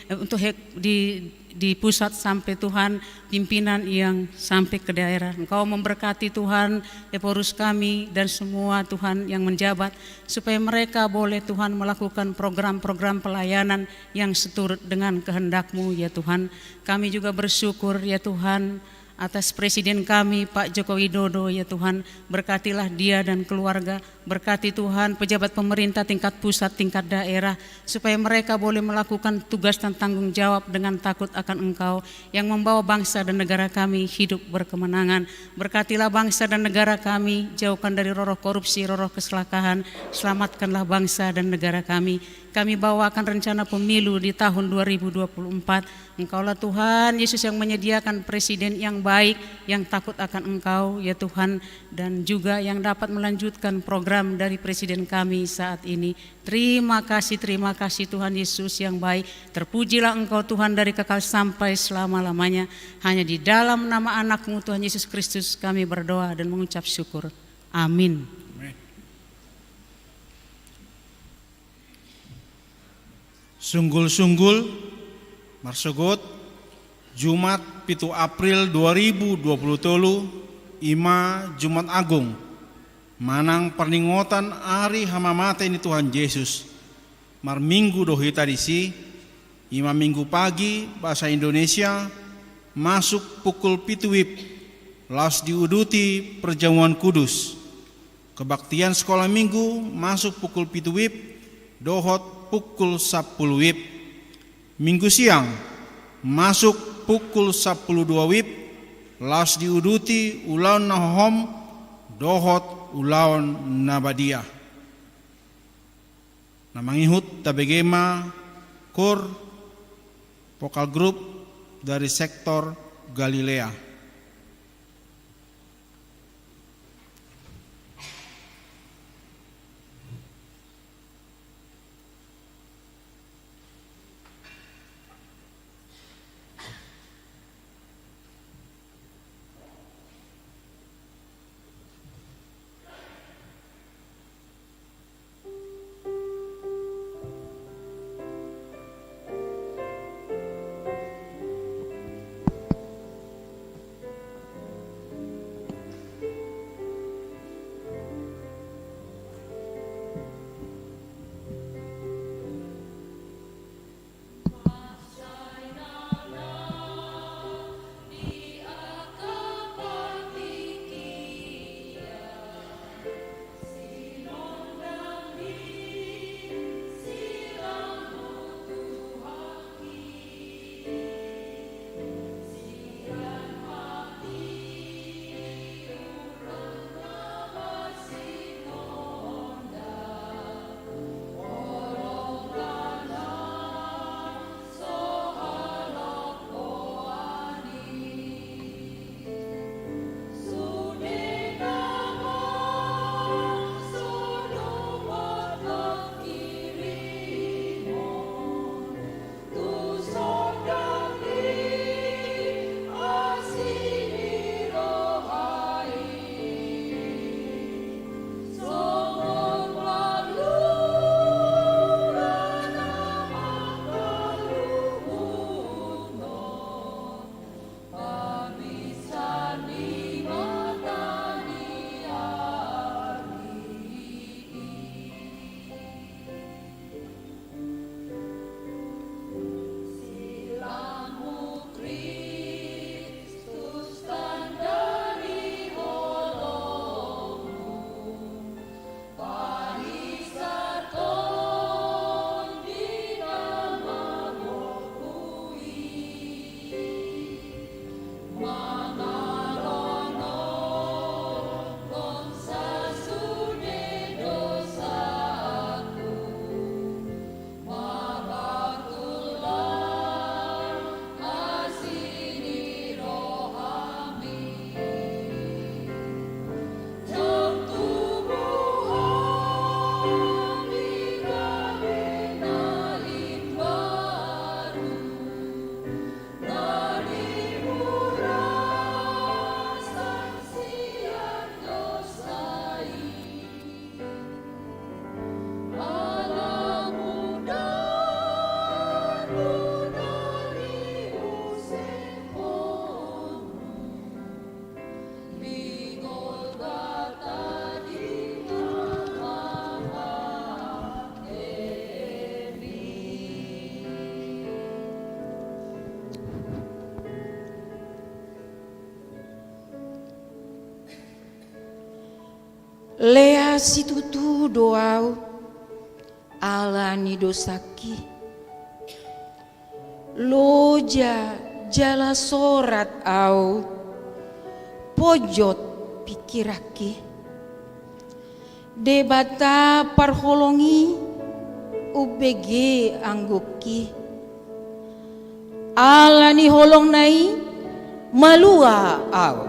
eh, untuk he-, di di pusat sampai, Tuhan, pimpinan yang sampai ke daerah. Engkau memberkati, Tuhan, Ephorus kami dan semua, Tuhan, yang menjabat, supaya mereka boleh, Tuhan, melakukan program-program pelayanan yang seturut dengan kehendak-Mu, ya Tuhan. Kami juga bersyukur, ya Tuhan, atas Presiden kami, Pak Joko Widodo, ya Tuhan. Berkatilah dia dan keluarga. Berkati, Tuhan, pejabat pemerintah tingkat pusat, tingkat daerah, supaya mereka boleh melakukan tugas dan tanggung jawab dengan takut akan Engkau yang membawa bangsa dan negara kami hidup berkemenangan. Berkatilah bangsa dan negara kami, jauhkan dari roroh korupsi, roroh keserakahan, selamatkanlah bangsa dan negara kami. Kami bawakan rencana pemilu di tahun dua ribu dua puluh empat. Engkaulah, Tuhan Yesus, yang menyediakan presiden yang baik, yang takut akan Engkau, ya Tuhan, dan juga yang dapat melanjutkan program dari presiden kami saat ini. Terima kasih, terima kasih, Tuhan Yesus yang baik. Terpujilah Engkau, Tuhan, dari kekal sampai selama-lamanya. Hanya di dalam nama Anak-Mu, Tuhan Yesus Kristus, kami berdoa dan mengucap syukur. Amin. Amin. Sunggul-sunggul marsogot, Jumat, pitu April dua ribu dua puluh tolu, i ma Jumat Agung, manang parningotan ari hamamate ni Tuhan Jesus. Marminggu do hita disi, i ma Minggu pagi bahasa Indonesia, masuk pukul pitu W I B. Laos diuduti perjamuan kudus. Kebaktian sekolah minggu masuk pukul pitu wib dohot pukul sampulu wib. Minggu siang masuk pukul sampulu dua wib, laos diuduti ulaon na hohom dohot ulaon na badia. Na mangihut tabege ma koor vokal grup dari sektor Galilea. Lea situtu do ahu ala ni dosangki. Loja jala sorat ahu, ponjot pingkiranki. Debata parholong i umbege anggongki. Ala ni holongna i malua ahu.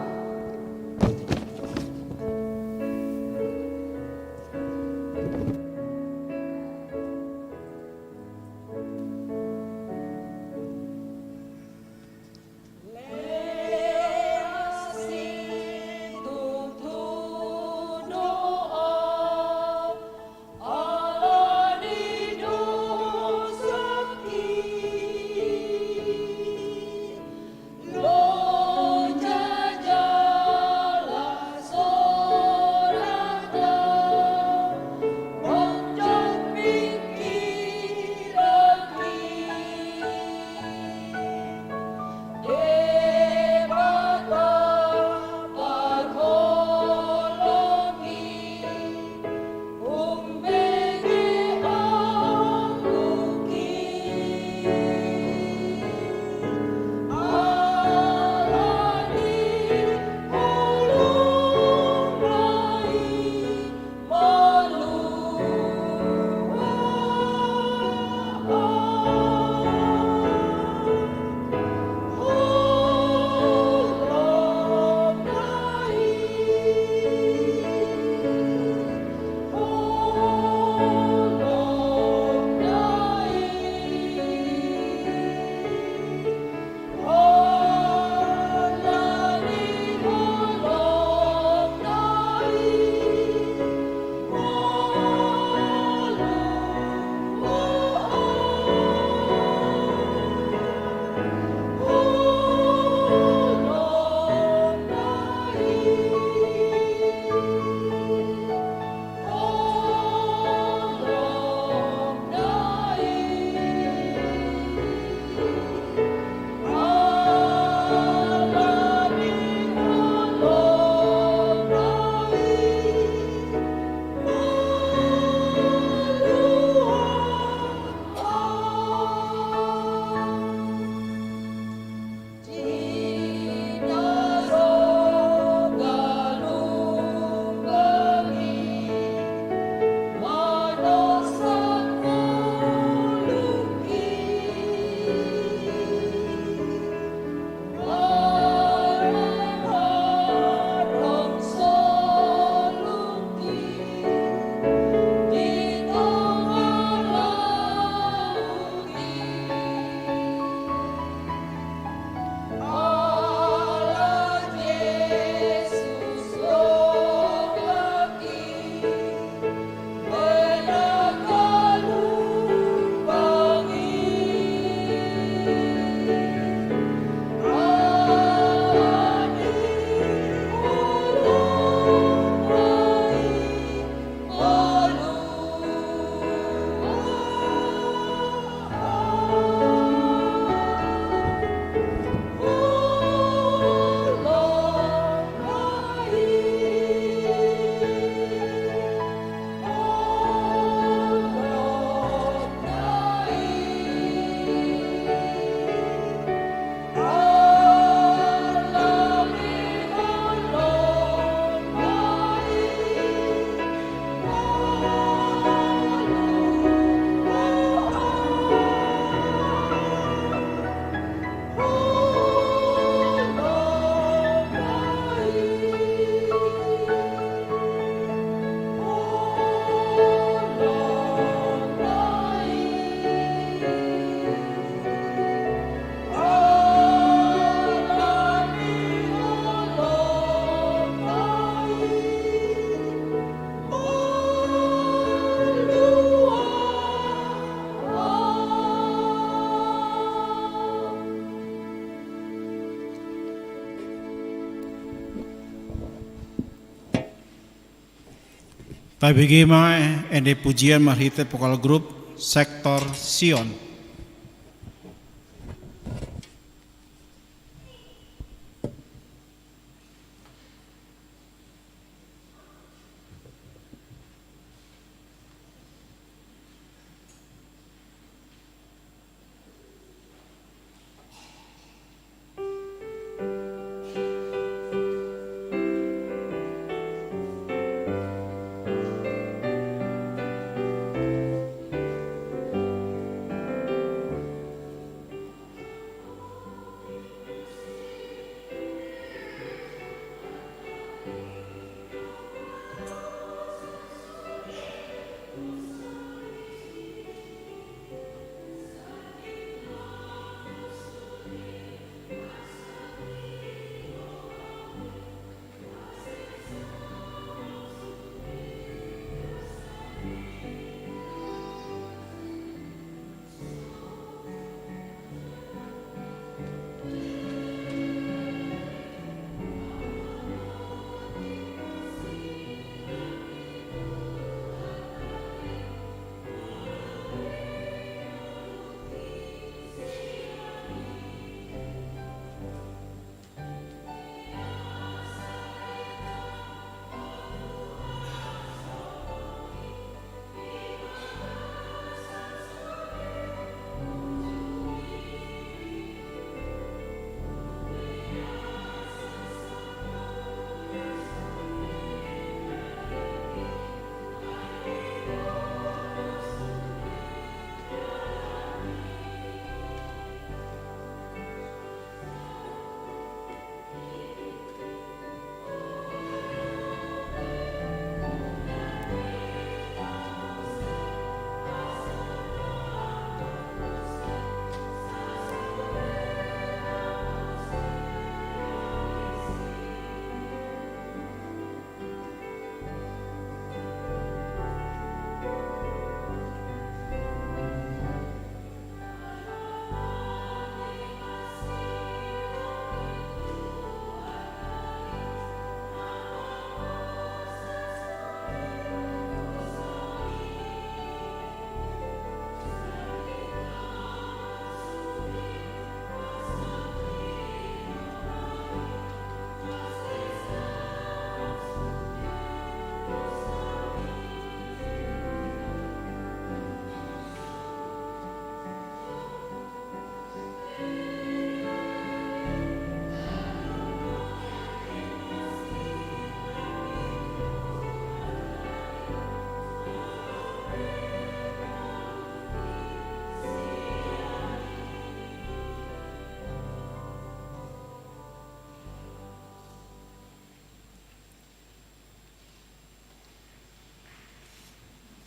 Tabege ma ende pujian marhite vokal grup Sektor Sion.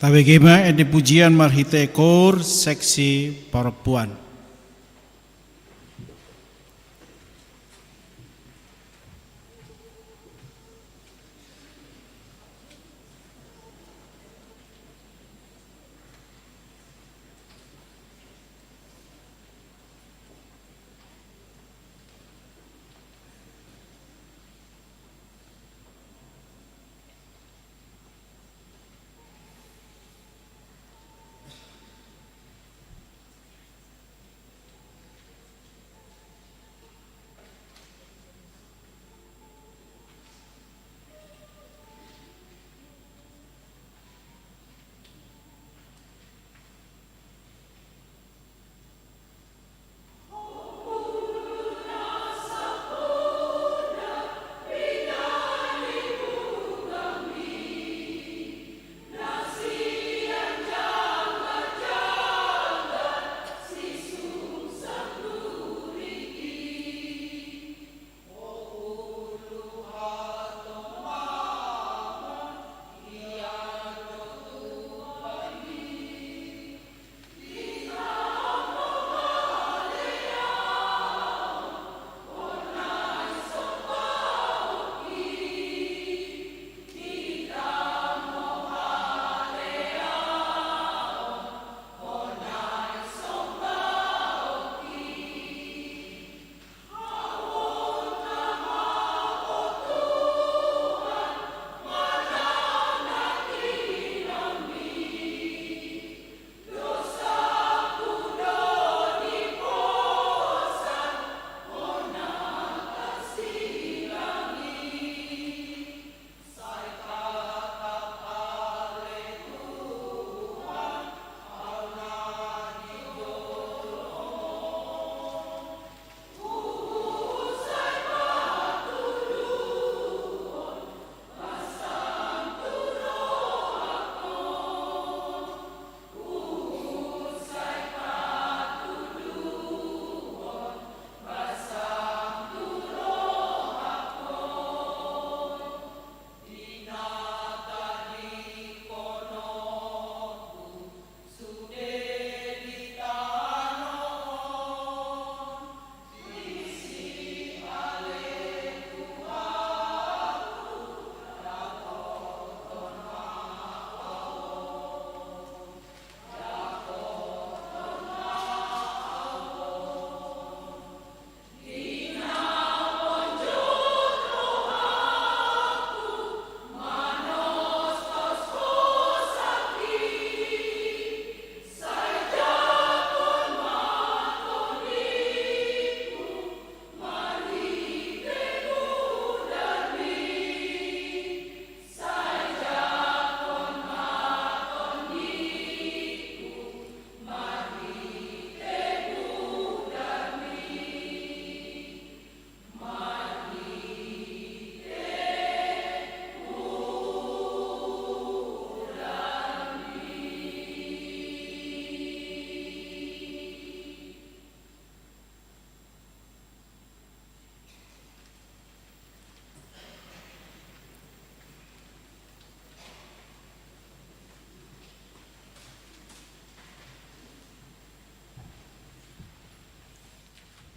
Tabege ma ende pujian marhite koor seksi parompuan.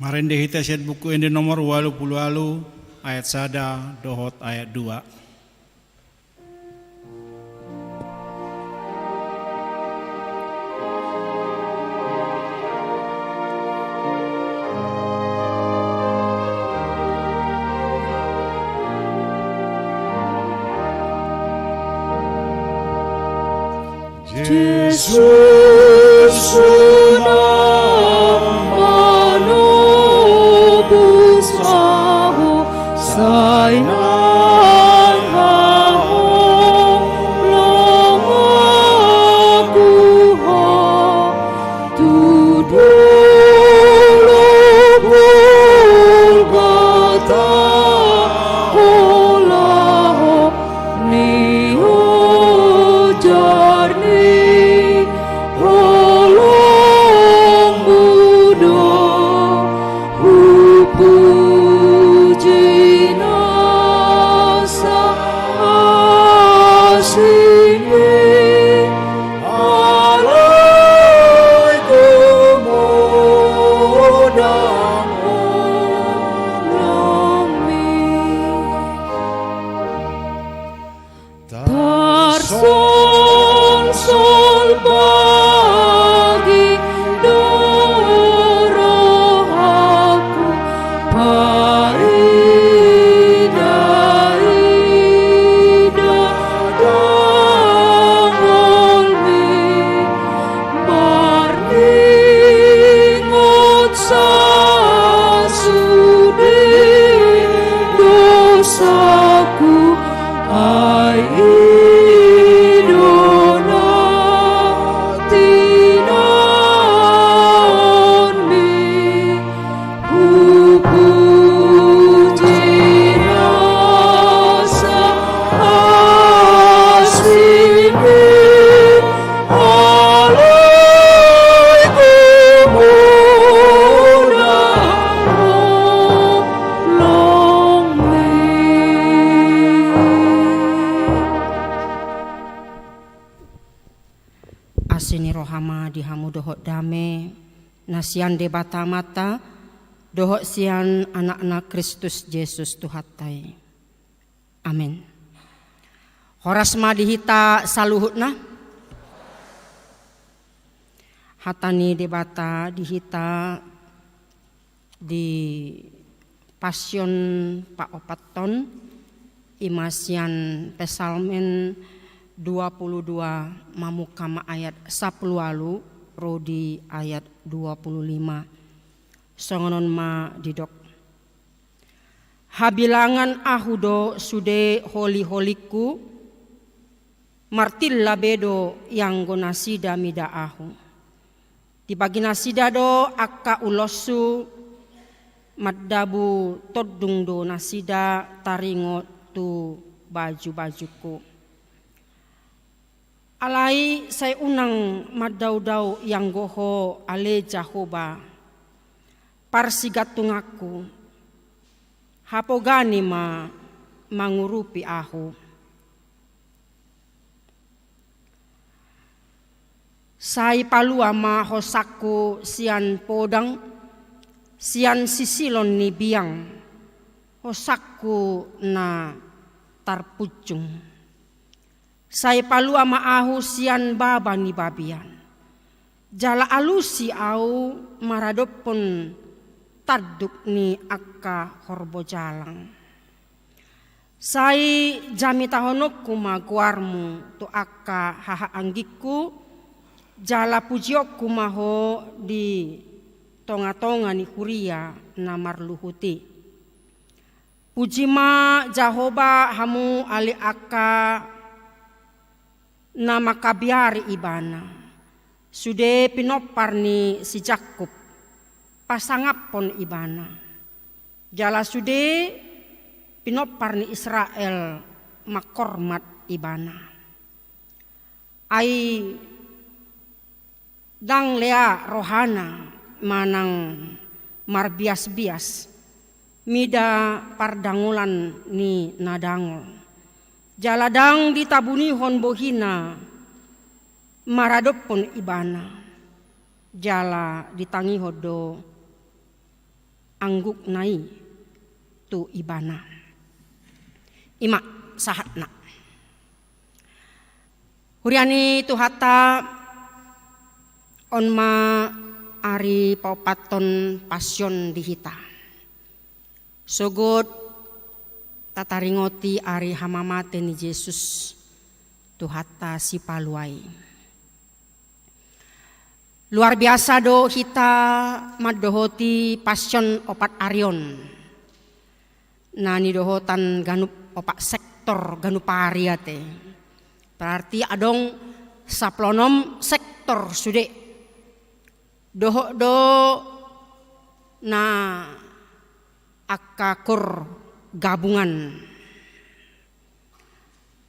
Marende hita sian Buku Ende nomor ualu pulu ualu, ayat sada dohot ayat dua. Jesus, Tuhan, manobus ahu, sai nang haholongan ahu tu dolok Golgota, holan ni ojar ni holongmu do, hupuji nasa asing i, alai gumodang holongmi. Tarsolsol bagi do rohangku, paida-ida dangolmi, marningot sasude dosaku, ai i do na tinaonmi, hupuji nasa asing i, alai gumodang holongmi. Asi ni roha ma di hamu dohot dame na sian Debata Amanta dohot sian Anakna Kristus Jesus Tuhanta i. Amen. Horas ma di hita saluhutna. Hata ni Debata di hita di Passion paopathon, i ma sian Psalmen dua pulu dua, mamungka ma ayat sampulu ualu ro di ayat dua pulu lima. Songon on ma didok: Habilangan ahu do sude holi-holingku, martilla be do ianggo nasida mida ahu. Dibagi nasida do angka uloshu, mandabu tondung do nasida taringot tu baju-bajungku. Alai sai unang mandao-dao ianggo Ho ale Jahowa, parsigantunganku, hapogani ma mangurupi ahu. Sai palua ma hosangku sian podang, sian sisilon ni biang, hosangku na tarpunjung. Sai palua ma ahu sian baba ni babian, jala alusi ahu maradophon tanduk ni angka horbo jalang. Sai jamitahononku ma goarmu tu angka hahaanggingku, jala pujionku ma Ho di tonga-tonga ni huria na marluhut i. Puji ma Jahowa hamu ale angka na mangkabiari Ibana, sude pinompar ni si Jakkob, pasangaphon Ibana, jala sude pinompar ni Israel, manghormat Ibana. Ai ndang lea rohana manang marbias-bias mida pardangolan ni na dangol, jala ndang ditabunihon bohina maradophon Ibana, jala ditangihon do anggukna i tu ibana. I ma sahatna. Huria ni Tuhanta, on ma ari paopathon Pasion di hita. Sogot tataringoti ari hamamate ni Jesus, Tuhanta Sipalua i. Luar biasa do hita mandohoti Pasion opat ari on. Na nidohotan ganup opat sektor ganup ari ate. Berarti adong sampulu onom sektor sude. Dohot do na angka koor gabungan.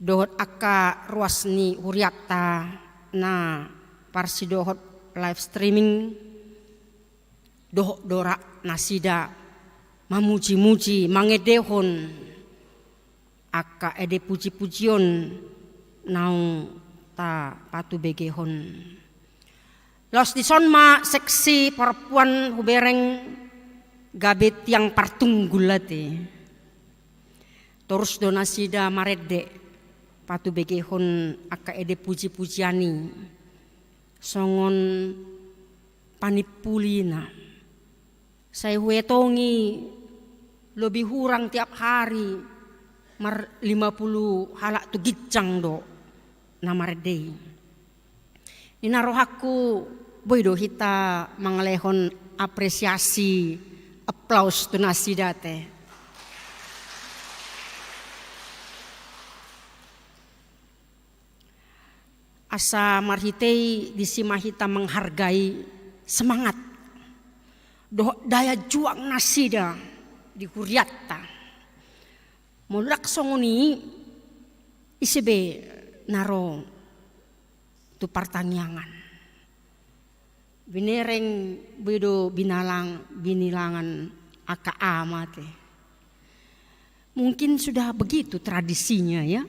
Dohot angka ruas ni hurianta na parsidohot live streaming, dohot do ra nasida mamuji-muji, mangendehon angka ende puji-pujion naung tapatubegehon. Laos dison ma seksi parompuan hubereng gabe tiang partunggul ate. Torus do nasida marende patubegehon angka ende puji-pujian i songon panimpulina. Sai huetongi lobi hurang tiap hari mar lima puluh halak tu ginjang do na marende i. Ninna rohangku, boi do hita mangalehon apresiasi, aplaus tu nasida ate. Asa marhite i disi ma hita menghargai semangat dohot daya juang nasida di hurianta. Molo ndang songon i, ise be na ro tu partangiangan. Binereng boi do binalang, binilangan angka ama ate. Mungkin sudah begitu tradisinya, ya.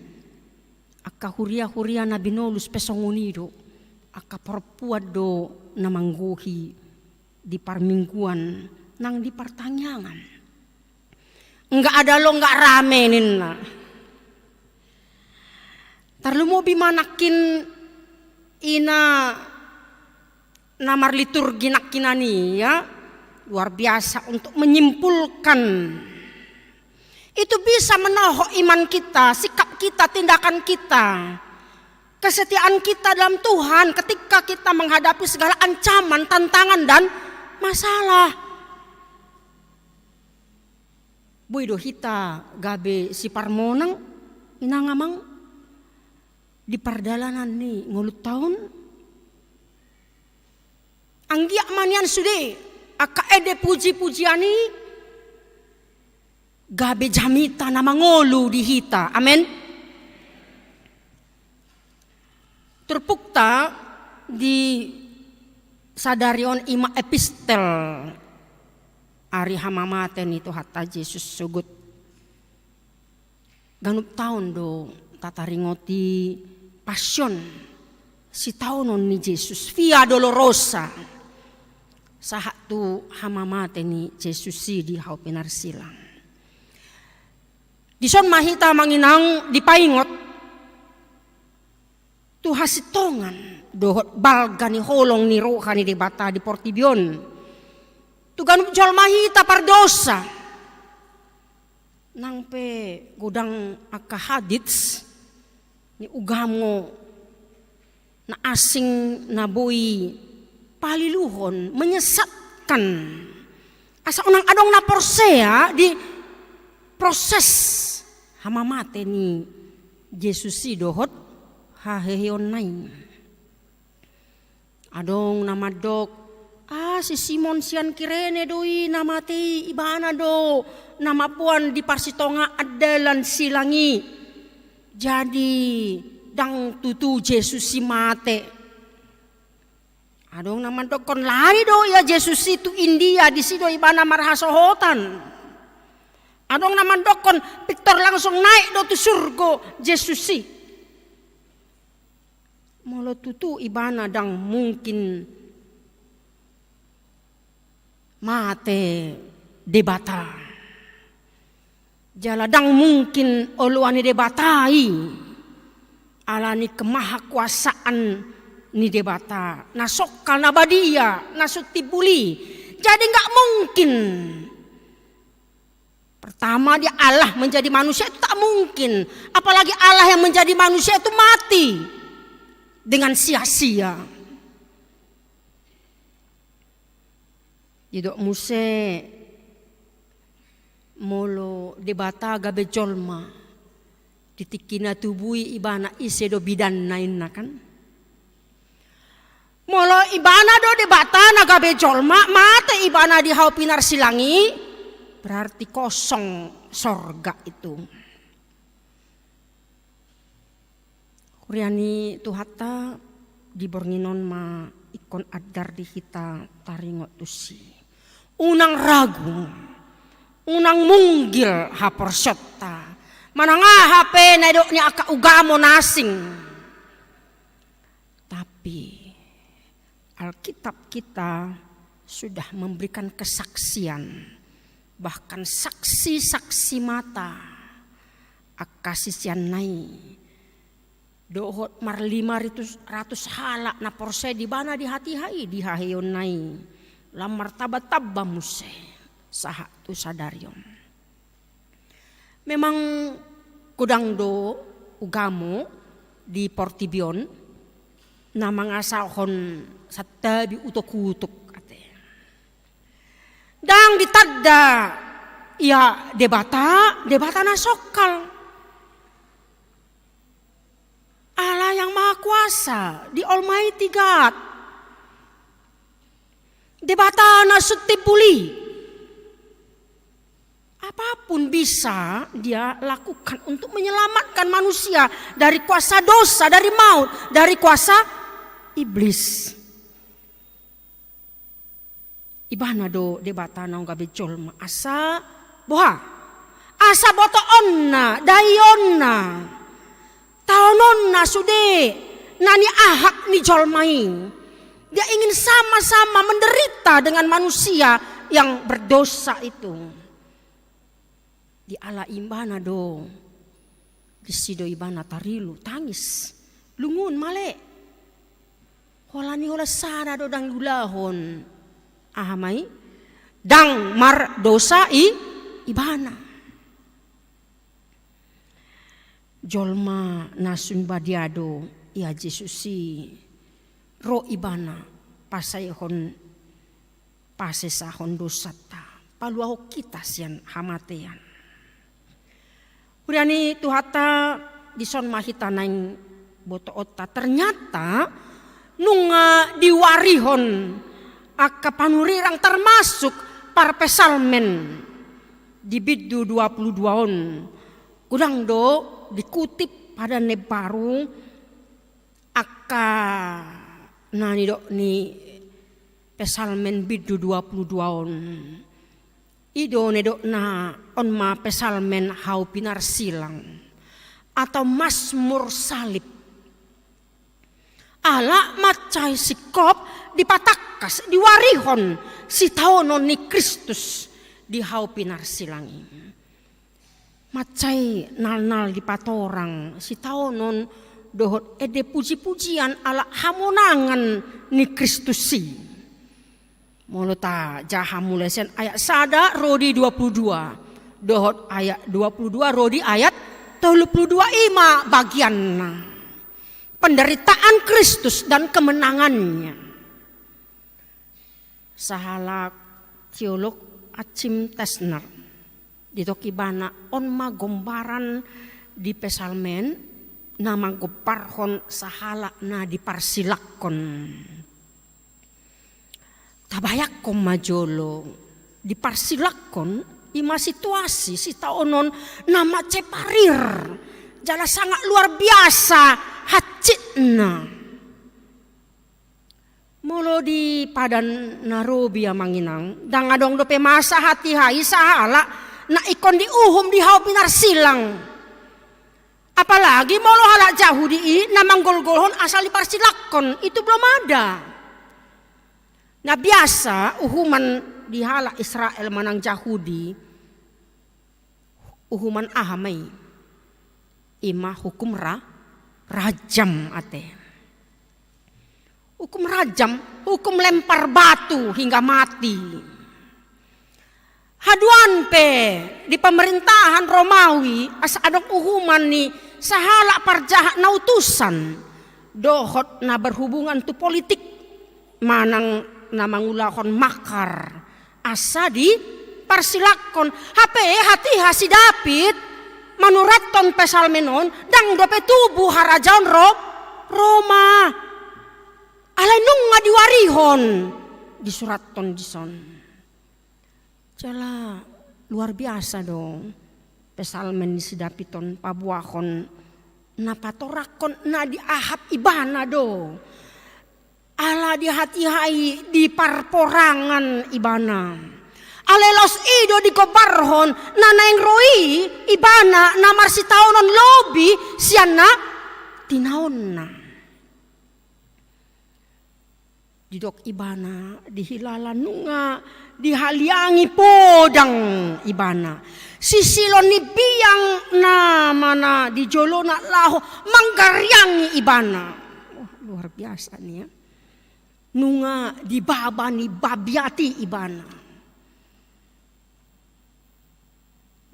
Angka huria-huria na binolus pe songon i do. Angka parompuan do na manggohi di parmingguan nang di partangiangan. Nggak ada lo nggak rame ninna. Tarlumobi ma nangkin ina na marliturgi nangkinan i, ya, luar biasa untuk menyimpulkan. Itu bisa menohok iman kita, sikap kita, tindakan kita, kesetiaan kita dalam Tuhan ketika kita menghadapi segala ancaman, tantangan, dan masalah. Boi do hita gabe siparmonang, inang amang, di pardalanan ni ngolunta on. Anggiat ma nian sude angka ende puji-pujian i gabe jamita na mangolu di hita. Amen. Turpukta di sadari on i ma epistel ari hamamate ni Tuhanta Jesus, sogot ganup taon do tataringoti Pasion, sitaonon ni Jesus, Via Dolorosa, sahat tu hamamate ni Jesus i di hau pinarsilang. Dison ma hita, amang inang, dipaingot tu hasintongan dohot balga ni holong ni roha ni Debata di portibi on. Tu ganup jolma hita pardosa. Nang pe godang angka hadits ni ugamo na asing na boi paliluhon, menyesatkan. Asa unang adong na porsea di proses hamamate ni Jesus i dohot haheheonna i. Adong na mandok, ah, si Simon sian Kirene do i na mate i, ibana do na mamboan di parsitongaan dalan silang i. Jadi, ndang tutu Jesus i mate. Adong na mandokkon, lari do ia Jesus i tu India, disi do ibana marhasohotan. Adong na mandokkon, pintor langsung naek do tu surgo Jesus i. Molo tutu ibana ndang mungkin mate Debata. Jala ndang mungkin oloan ni Debata i, ala ni kemahakuasaan ni Debata, na songkal, na badia, na sun timbul i. Jadi nggak mungkin. Pertama, dia Allah menjadi manusia itu tak mungkin. Apalagi Allah yang menjadi manusia itu mati dengan sia-sia. Didok muse, molo Debata gabe jolma, di tingki na tubu i ibana, ise do bidanna, inna kan. Molo ibana do Debata na gabe jolma, mate ibana di hau pinarsilang i, berarti kosong sorga itu. Huria ni Tuhanta, di borngin on ma ingkon andar di hita taringot tusi. Unang ragu, unang munggil haporseaonta. Manang aha pe na nidok ni angka ugamo na asing. Tapi Alkitab kita sudah memberikan kesaksian, bahkan saksi-saksi mata, angka siseanna i dohot marlima ratus, ratus halak na porsea di ibana di hatiha i, di haheionna i, lam martamba-tamba muse sahat tu sadari on. Memang godang do ugamo di portibi on na mangasahon santabi utok-utok, ate. Ndang ditanda ia Debata, Debata na songkal. Allah yang Maha Kuasa, the Almighty God. Debata na sun timbul i. Apapun bisa Dia lakukan untuk menyelamatkan manusia dari kuasa dosa, dari maut, dari kuasa iblis. Ibana do Debata naung gabe jolma, asa boha? Asa botoonna, daionna, taononna sude na niahap ni jolma i. Dia ingin sama-sama menderita dengan manusia yang berdosa itu. Diala ibana do, disi do ibana tarilu, tangis, lungun, male. Holan i holan sada do ndang diulahon. Aha ma i? Ndang mardosa i, ibana. Jolma na sun badia do ia Jesus i, ro ibana pasaehon, pasesahon dosanta, paluahon hita sian hamatean. Huria ni Tuhanta, dison ma hita naeng botoonta. Ternyata nunga diwarihon angka panurirang, termasuk parpsalmen di bindu dua puluh dua on. Godang do dikutip Padan na Imbaru, angka na nidok ni Psalmen bindu dua puluh dua on. I do na nidokna on ma Psalmen hau pinarsilang atau Masmur Salib. Ala mansai singkop dipatangkas, diwarihon sitaonon ni Kristus di hau pinarsilang i. Mansai nalnal dipatorang sitaonon dohot ende pujipujian ala hamonangan ni Kristus i. Molo tajaha mulai sian ayat sada ro di dua puluh dua, dohot ayat dua puluh dua ro di ayat tolu puluh dua, i ma bagianna. Penderitaan Kristus dan kemenangannya. Sahalak teolog Achim Tassner, didok ibana, on ma gombaran di Psalmen na manggombarhon sahalak na diparsilanghon. Tabayangkon ma jolo, diparsilanghon i ma situasi sitaonon na mansai parir jala sangat luar biasa hansitna. Molo di Padan na Robi, amang inang, ndang adong dope masa hatiha i sahalak na ingkon diuhum di hau pinarsilang. Apalagi molo halak Jahudi i na manggolgolhon asal diparsilanghon, itu belum ada. Na biasa uhuman Di halak Israel manang Jahudi, uhuman aha ma i? I ma hukum ra-, rajam ate. Hukum rajam, hukum lempar batu hingga mati. Haduan pe di pemerintahan Romawi, asa adong uhuman ni sahalak parjahat na utusan dohot na berhubungan tu politik manang na mangulahon makar asa diparsilakkon. Hape hatiha si David manurathon Psalmen on, ndang dope tubu harajaon Ro-, Roma. Alai nunga diwarihon disurathon dison. Jala luar biasa do Psalmen ni si David on paboahon na patorangkon na diahap ibana do. Ala dihatihai di parporangan ibana. Alai laos i do digombarhon na naeng ro i ibana na marsitaonon lobi sian na tinaonna. Didok ibana, dihilala nunga dihaliangi podang ibana. Sisilo ni biang na mana di jolona laho manggariangi ibana. Wah, luar biasa ni ya. Nunga dibaba ni babiat i ibana.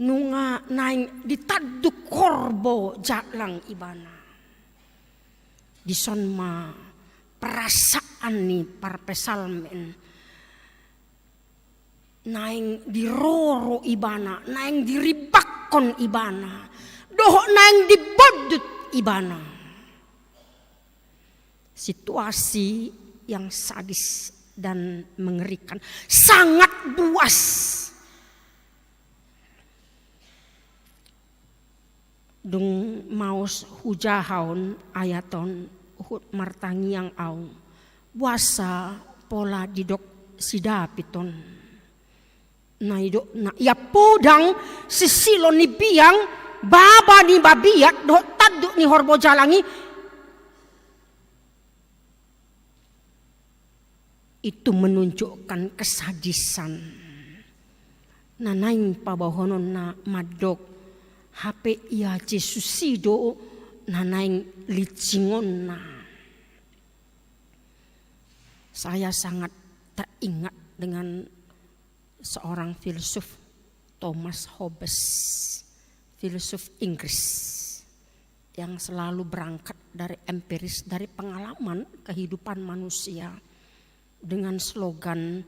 Nunga naeng ditanduk horbo jalang ibana. Dison ma perasaan ni parpsalmen. Naeng diroro ibana, naeng diribbakkon ibana, dohot naeng dibondut ibana. Situasi yang sadis dan mengerikan, sangat buas. Dung maos hujaha on ayat on, huhut martangiang au, boasa pola didok si David on. Na i do na ia podang, sisilo ni biang, baba ni babiat dohot tanduk ni horbo jalang i. Itu menunjukkan kesadisan. Na naeng paboahononna mandok, hape ia Jesus i do na naeng lincingonna. Saya sangat teringat dengan seorang filsuf, Thomas Hobbes, filsuf Inggris, yang selalu berangkat dari empiris, dari pengalaman kehidupan manusia, dengan slogan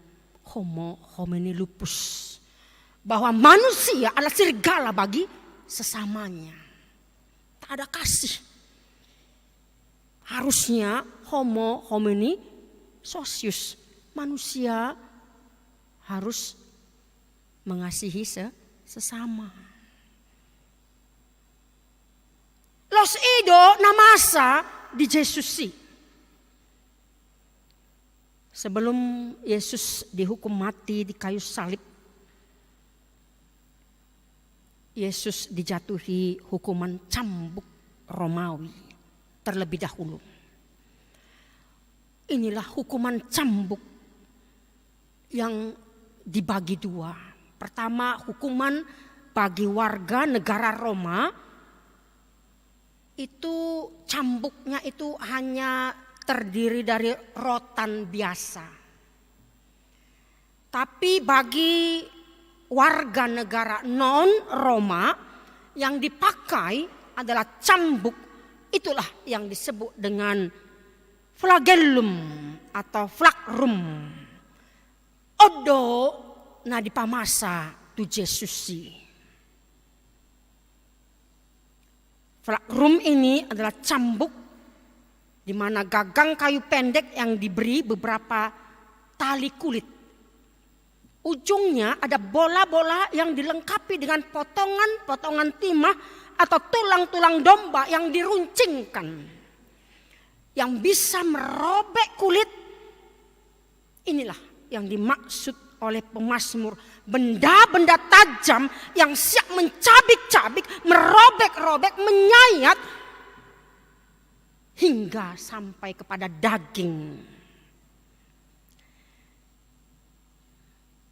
Homo homini lupus, bahwa manusia adalah serigala bagi sesamanya. Tak ada kasih. Harusnya Homo homini socius, manusia harus mengasihi se-, sesama. Laos i do na masa di Jesus i. Sebelum Yesus dihukum mati di kayu salib, Yesus dijatuhi hukuman cambuk Romawi terlebih dahulu. Inilah hukuman cambuk yang dibagi dua. Pertama, hukuman bagi warga negara Roma, itu cambuknya itu hanya terdiri dari rotan biasa. Tapi bagi warga negara non-Roma, yang dipakai adalah cambuk. Itulah yang disebut dengan flagellum atau flagrum. On do na dipamasa tu Jesus i. Flagrum ini adalah cambuk di mana gagang kayu pendek yang diberi beberapa tali kulit. Ujungnya ada bola-bola yang dilengkapi dengan potongan-potongan timah atau tulang-tulang domba yang diruncingkan, yang bisa merobek kulit. Inilah yang dimaksud oleh pemazmur, benda-benda tajam yang siap mencabik-cabik, merobek-robek, menyayat hingga sampai kepada daging.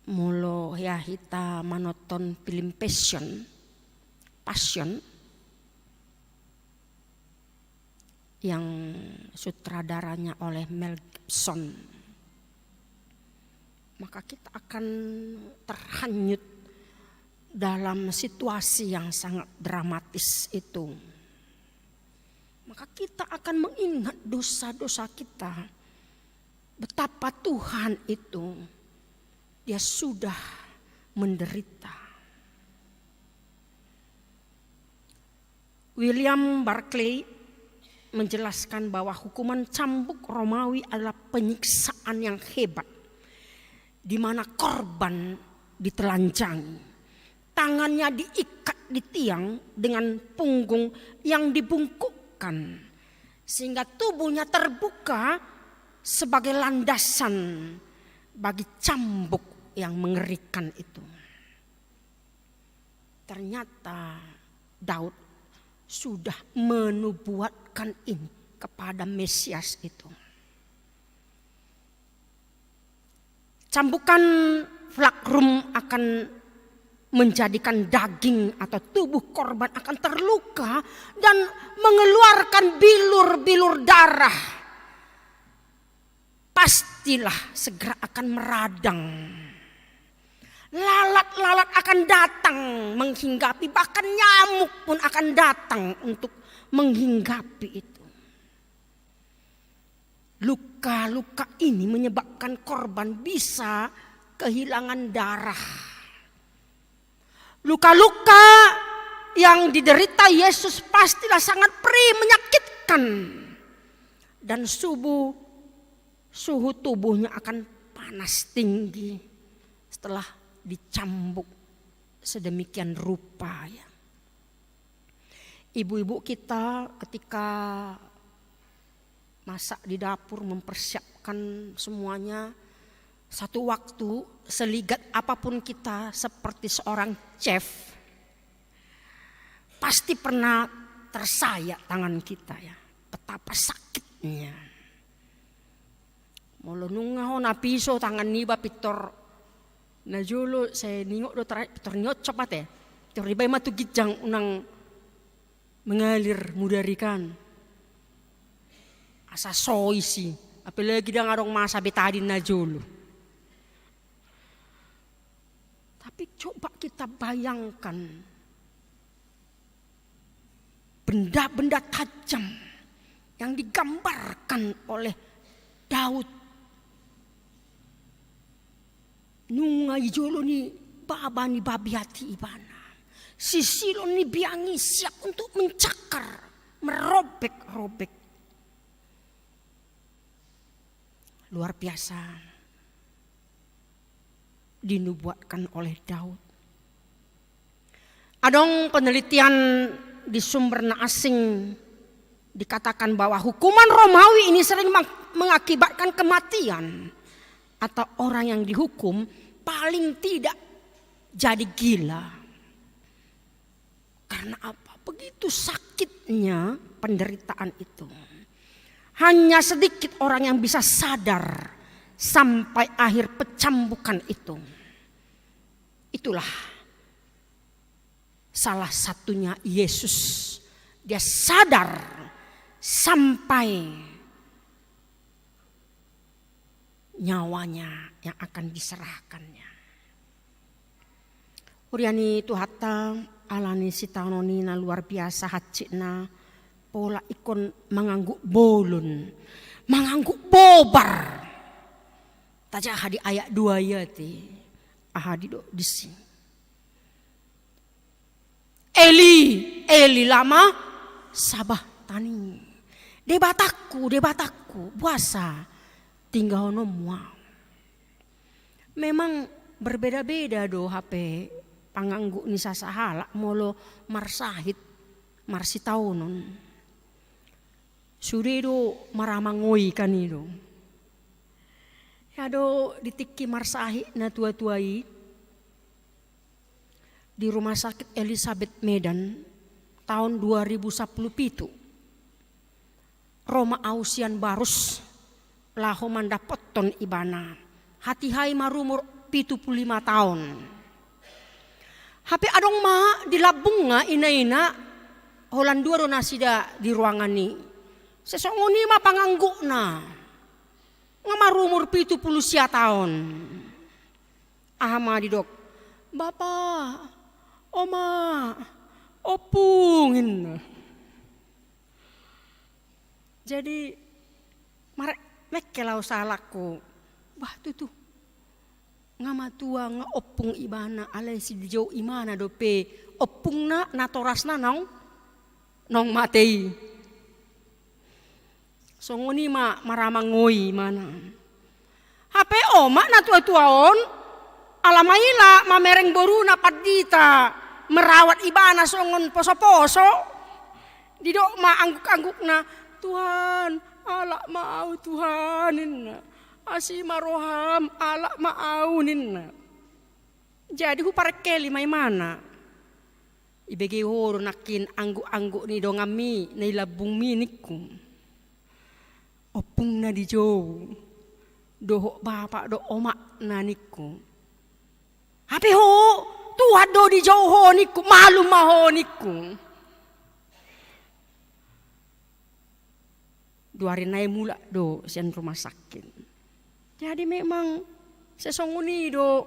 Molo hea hita manonton film Passion, Passion, yang sutradaranya oleh Mel Gibson, maka kita akan terhanyut dalam situasi yang sangat dramatis itu. Maka kita akan mengingat dosa-dosa kita. Betapa Tuhan itu, Dia sudah menderita. William Barclay menjelaskan bahwa hukuman cambuk Romawi adalah penyiksaan yang hebat, di mana korban ditelanjangi, tangannya diikat di tiang dengan punggung yang dibungkukkan, sehingga tubuhnya terbuka sebagai landasan bagi cambuk yang mengerikan itu. Ternyata Daud sudah menubuatkan ini kepada Mesias itu. Cambukan flagrum akan menjadikan daging atau tubuh korban akan terluka dan mengeluarkan bilur-bilur darah. Pastilah segera akan meradang. Lalat-lalat akan datang menghinggapi, bahkan nyamuk pun akan datang untuk menghinggapi itu. Luka-luka ini menyebabkan korban bisa kehilangan darah. Luka-luka yang diderita Yesus pastilah sangat perih, menyakitkan. Dan subuh, suhu tubuhnya akan panas tinggi setelah dicambuk sedemikian rupa, ya. Ibu-ibu kita ketika masak di dapur, mempersiapkan semuanya, satu waktu, seligat apapun kita seperti seorang chef, pasti pernah tersayak tangan kita, ya. Betapa sakitnya. Molo nunga ho na piso tangan niba pintor na jolo, sai niingot do terakhir pintor nioncop ate. Pintor dibaen ma tu ginjang unang mengalir mudarikan. Asa so isi, apalagi ndang adong masa betadin na jolo. Tapi coba kita bayangkan benda-benda tajam yang digambarkan oleh Daud. Nunga di jolo ni baba ni babiat i ibana. Sisilon ni biang i siap untuk mencakar, merobek-robek. Luar biasa dinubuatkan oleh Daud. Adong penelitian di sumber na asing dikatakan bahwa hukuman Romawi ini sering meng-, mengakibatkan kematian atau orang yang dihukum paling tidak jadi gila. Karena apa? Begitu sakitnya penderitaan itu. Hanya sedikit orang yang bisa sadar sampai akhir pecambukan itu. Itulah salah satunya Yesus. Dia sadar sampai nyawanya yang akan diserahkannya. Huria ni Tuhanta, ala ni sitaonon i na luar biasa hansit na, pola ingkon mangangguk bolon, mangangguk bobar. Tajaha di ayat dua i ate, aha didok disi? Eli, Eli lama sabachthani. Debatangku, Debatangku, boasa tinggalonmu ahu? Memang berbeda-beda do hape pangangguk ni sasahalak molo marsahit, marsitaonon. Sude do maramangoi kan i do. Ia do di tingki marsahit na tua-tua i, di Rumah Sakit Elizabeth Medan, taon dua ribu sampulu pitu. Ro ma ahu sian Barus, laho mandapothon ibana. Hatiha i marumur pitu pulu lima taon. Hape adong ma di lambungna ina-ina, holan dua do nasida di ruangan i. Sesongon i ma panganggukna. Nga marumur pitu pulu sia taon. Aha ma didok? Bapa, oma, ompung, ninna. Jadi, mare, mengkel au sahalakku. Bah, tutu. Nga matua, nga ompung ibana, alai sijou imana dope ompungna, natorasna naung, naung mate i. Songon i ma maramangoi imana. Hape oma na tua-tua on, ala maila mamereng boruna pandita, merawat ibana songon poso-poso. Didok ma angguk-anggukna, "Tuhan, alap ma au, Tuhan," ninna. "Asi ma roham, alap ma au," ninna. Jadi huparengkeli ma imana. "Ibege ho do nangkin angguk-angguk ni donganmi na i lambungmi," ningku. "Ompungna dijou, dohot bapa dohot omakna," ningku. "Hape ho, Tuhan do dijou ho," ningku, "malum ma ho," ningku. Dua ari nai mulak do sian rumah sakit. Jadi memang sesongon i do,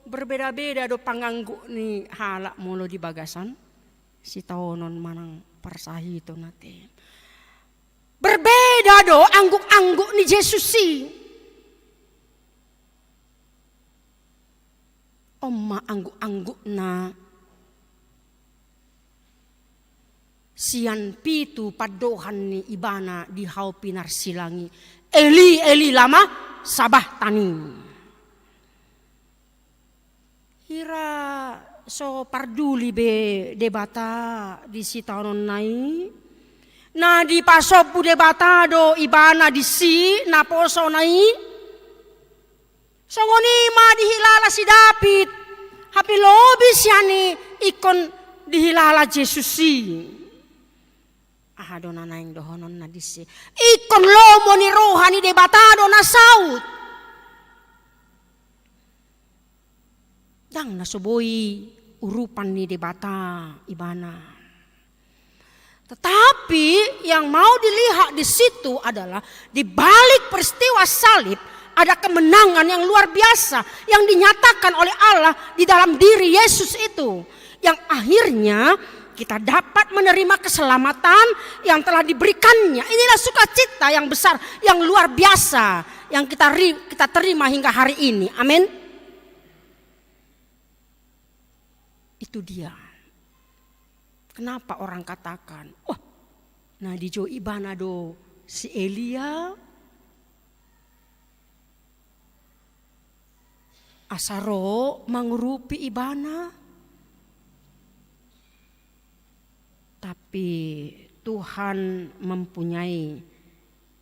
berbeda-beda do pangangguk ni halak molo di bagasan sitaonon manang parsahiton, ate. Berbeda do angguk-angguk ni Jesus i. On ma angguk-anggukna sian pitu pandohan ni ibana di hau pinarsilang i, "Eli, Eli, lama sabachthani?" Hira so parduli be Debata di sitaononna i? Na dipasombu Debata do ibana disi, naposona i? Songon i ma dihilala si Daud, hape lobi sian i ingkon dihilala Jesus i. Aha do na naeng dohononna disi? Ingkon lomo ni roha ni Debata do na saut. Ndang na so boi urupan ni Debata ibana. Tetapi yang mau dilihat di situ adalah di balik peristiwa salib ada kemenangan yang luar biasa yang dinyatakan oleh Allah di dalam diri Yesus itu. Yang akhirnya kita dapat menerima keselamatan yang telah diberikannya. Inilah sukacita yang besar, yang luar biasa yang kita ri-, kita terima hingga hari ini. Amin. Itu dia. Kenapa orang katakan, "Wah, na dijou ibana do si Elia, asa ro mangurupi ibana"? Tapi Tuhan mempunyai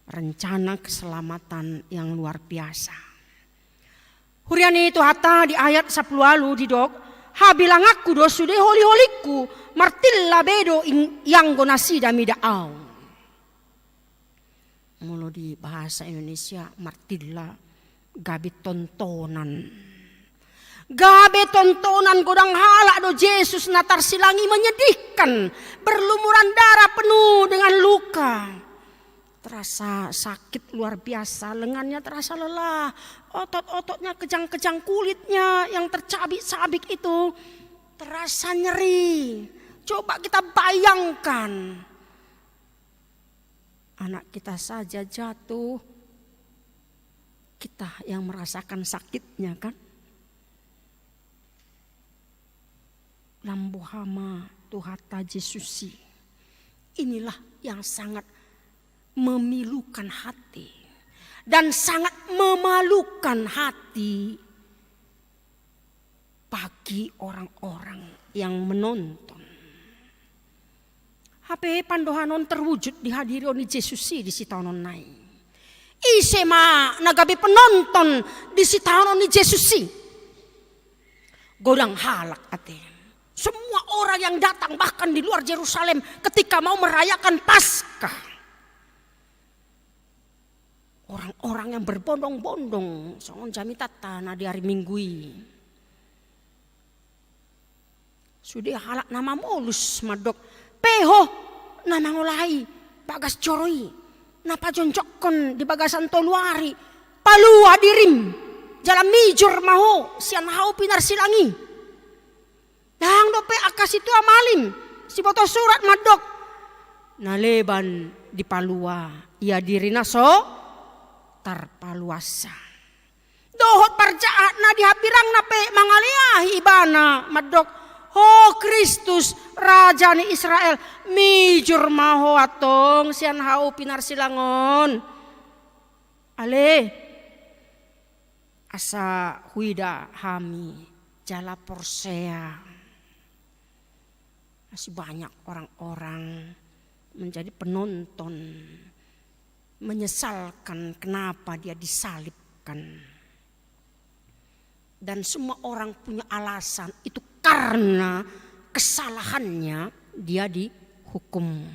rencana keselamatan yang luar biasa. Huria ni Tuhanta, di ayat sampulu ualu didok, "Habilanganku do sude holi-holingku, martilla be do ing-, ianggo nasida mida au." Molo di bahasa Indonesia, martilla, gabe tontonan. Gabe tontonan godang halak do Jesus na tarsilang i, menyedihkan, berlumuran darah, penuh dengan luka. Terasa sakit luar biasa, lengannya terasa lelah, otot-ototnya kejang-kejang, kulitnya yang tercabik-cabik itu terasa nyeri. Coba kita bayangkan, anak kita saja jatuh, kita yang merasakan sakitnya, kan? Lam boha ma Tuhanta Jesus i. Inilah yang sangat memilukan hati dan sangat memalukan hati bagi orang-orang yang menonton. Hape pandohan on terwujud di hadirionNa Jesus i di sitaononna i. Ise ma na gabe penonton di sitaonon ni Jesus i? Godang halak, ate. Semua orang yang datang, bahkan di luar Jerusalem, ketika mau merayakan Paskah, orang-orang yang berbondong-bondong, songon jamitanta na di ari Minggu i. Sude halak na mamolus mandok, "Pe ho, na mangolai bagas joro i, na pajonjokkon di bagasan tolu ari, palua dirim, jala mijur ma ho sian hau pinarsilang i." Ndang dope angka sintua malim, siboto surat mandok, "Na leban dipalua ia dirina so tarpaluansa." Dohot parjahat na di hambirangna pe mangaleahi ibana mandok, "Ho Kristus, Raja ni Israel, mijur ma ho antong sian hau pinarsilang on. Ale, asa huida hami jala porsea." Masih banyak orang-orang menjadi penonton, menyesalkan kenapa dia disalibkan. Dan semua orang punya alasan, itu karena kesalahannya dia dihukum.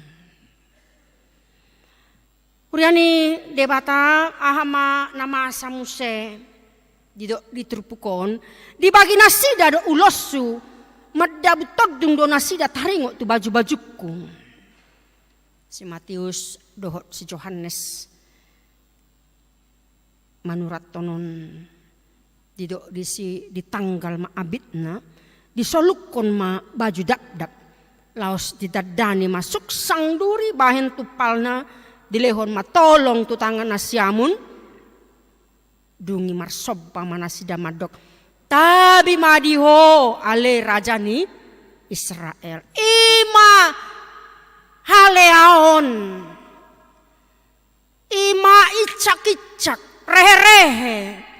Huria ni Debata, aha ma na masa muse? Didok di turpuk on, dibagi nasida do uloshu, mandabu tondung do nasida taringot tu baju-bajungku. Si Matius dohot si Johannes manurathon on. Didok disi, ditanggal ma abitna, disolukkon ma baju dakdak, laos didandani ma suksang duri bahen tumpalna, dilehon ma tolong tu tangan na siamun. Dung i marsomba ma nasida mandok, "Tabi ma di ho, ale Raja ni Israel." I ma haleaon. I ma icak-icak, rehe-rehe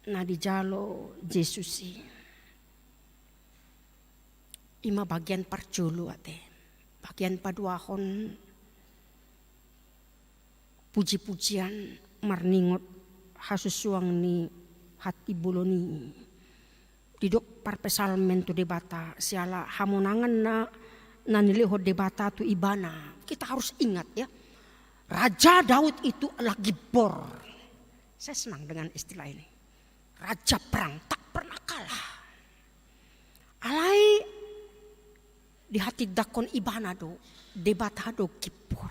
na dijalo Jesus i. I ma bagian parjolo ate. Bagian paduahon, puji-pujian marningot hasusuang ni hatibolon i. Didok parpsalmen tu Debata, siala hamonangan na, na nilehon Debata tu ibana. Kita harus ingat ya, Raja Daud itu adalah gibor. Saya senang dengan istilah ini. Raja perang, tak pernah kalah. Alai dihatindangkon ibana do, Debata do gibor.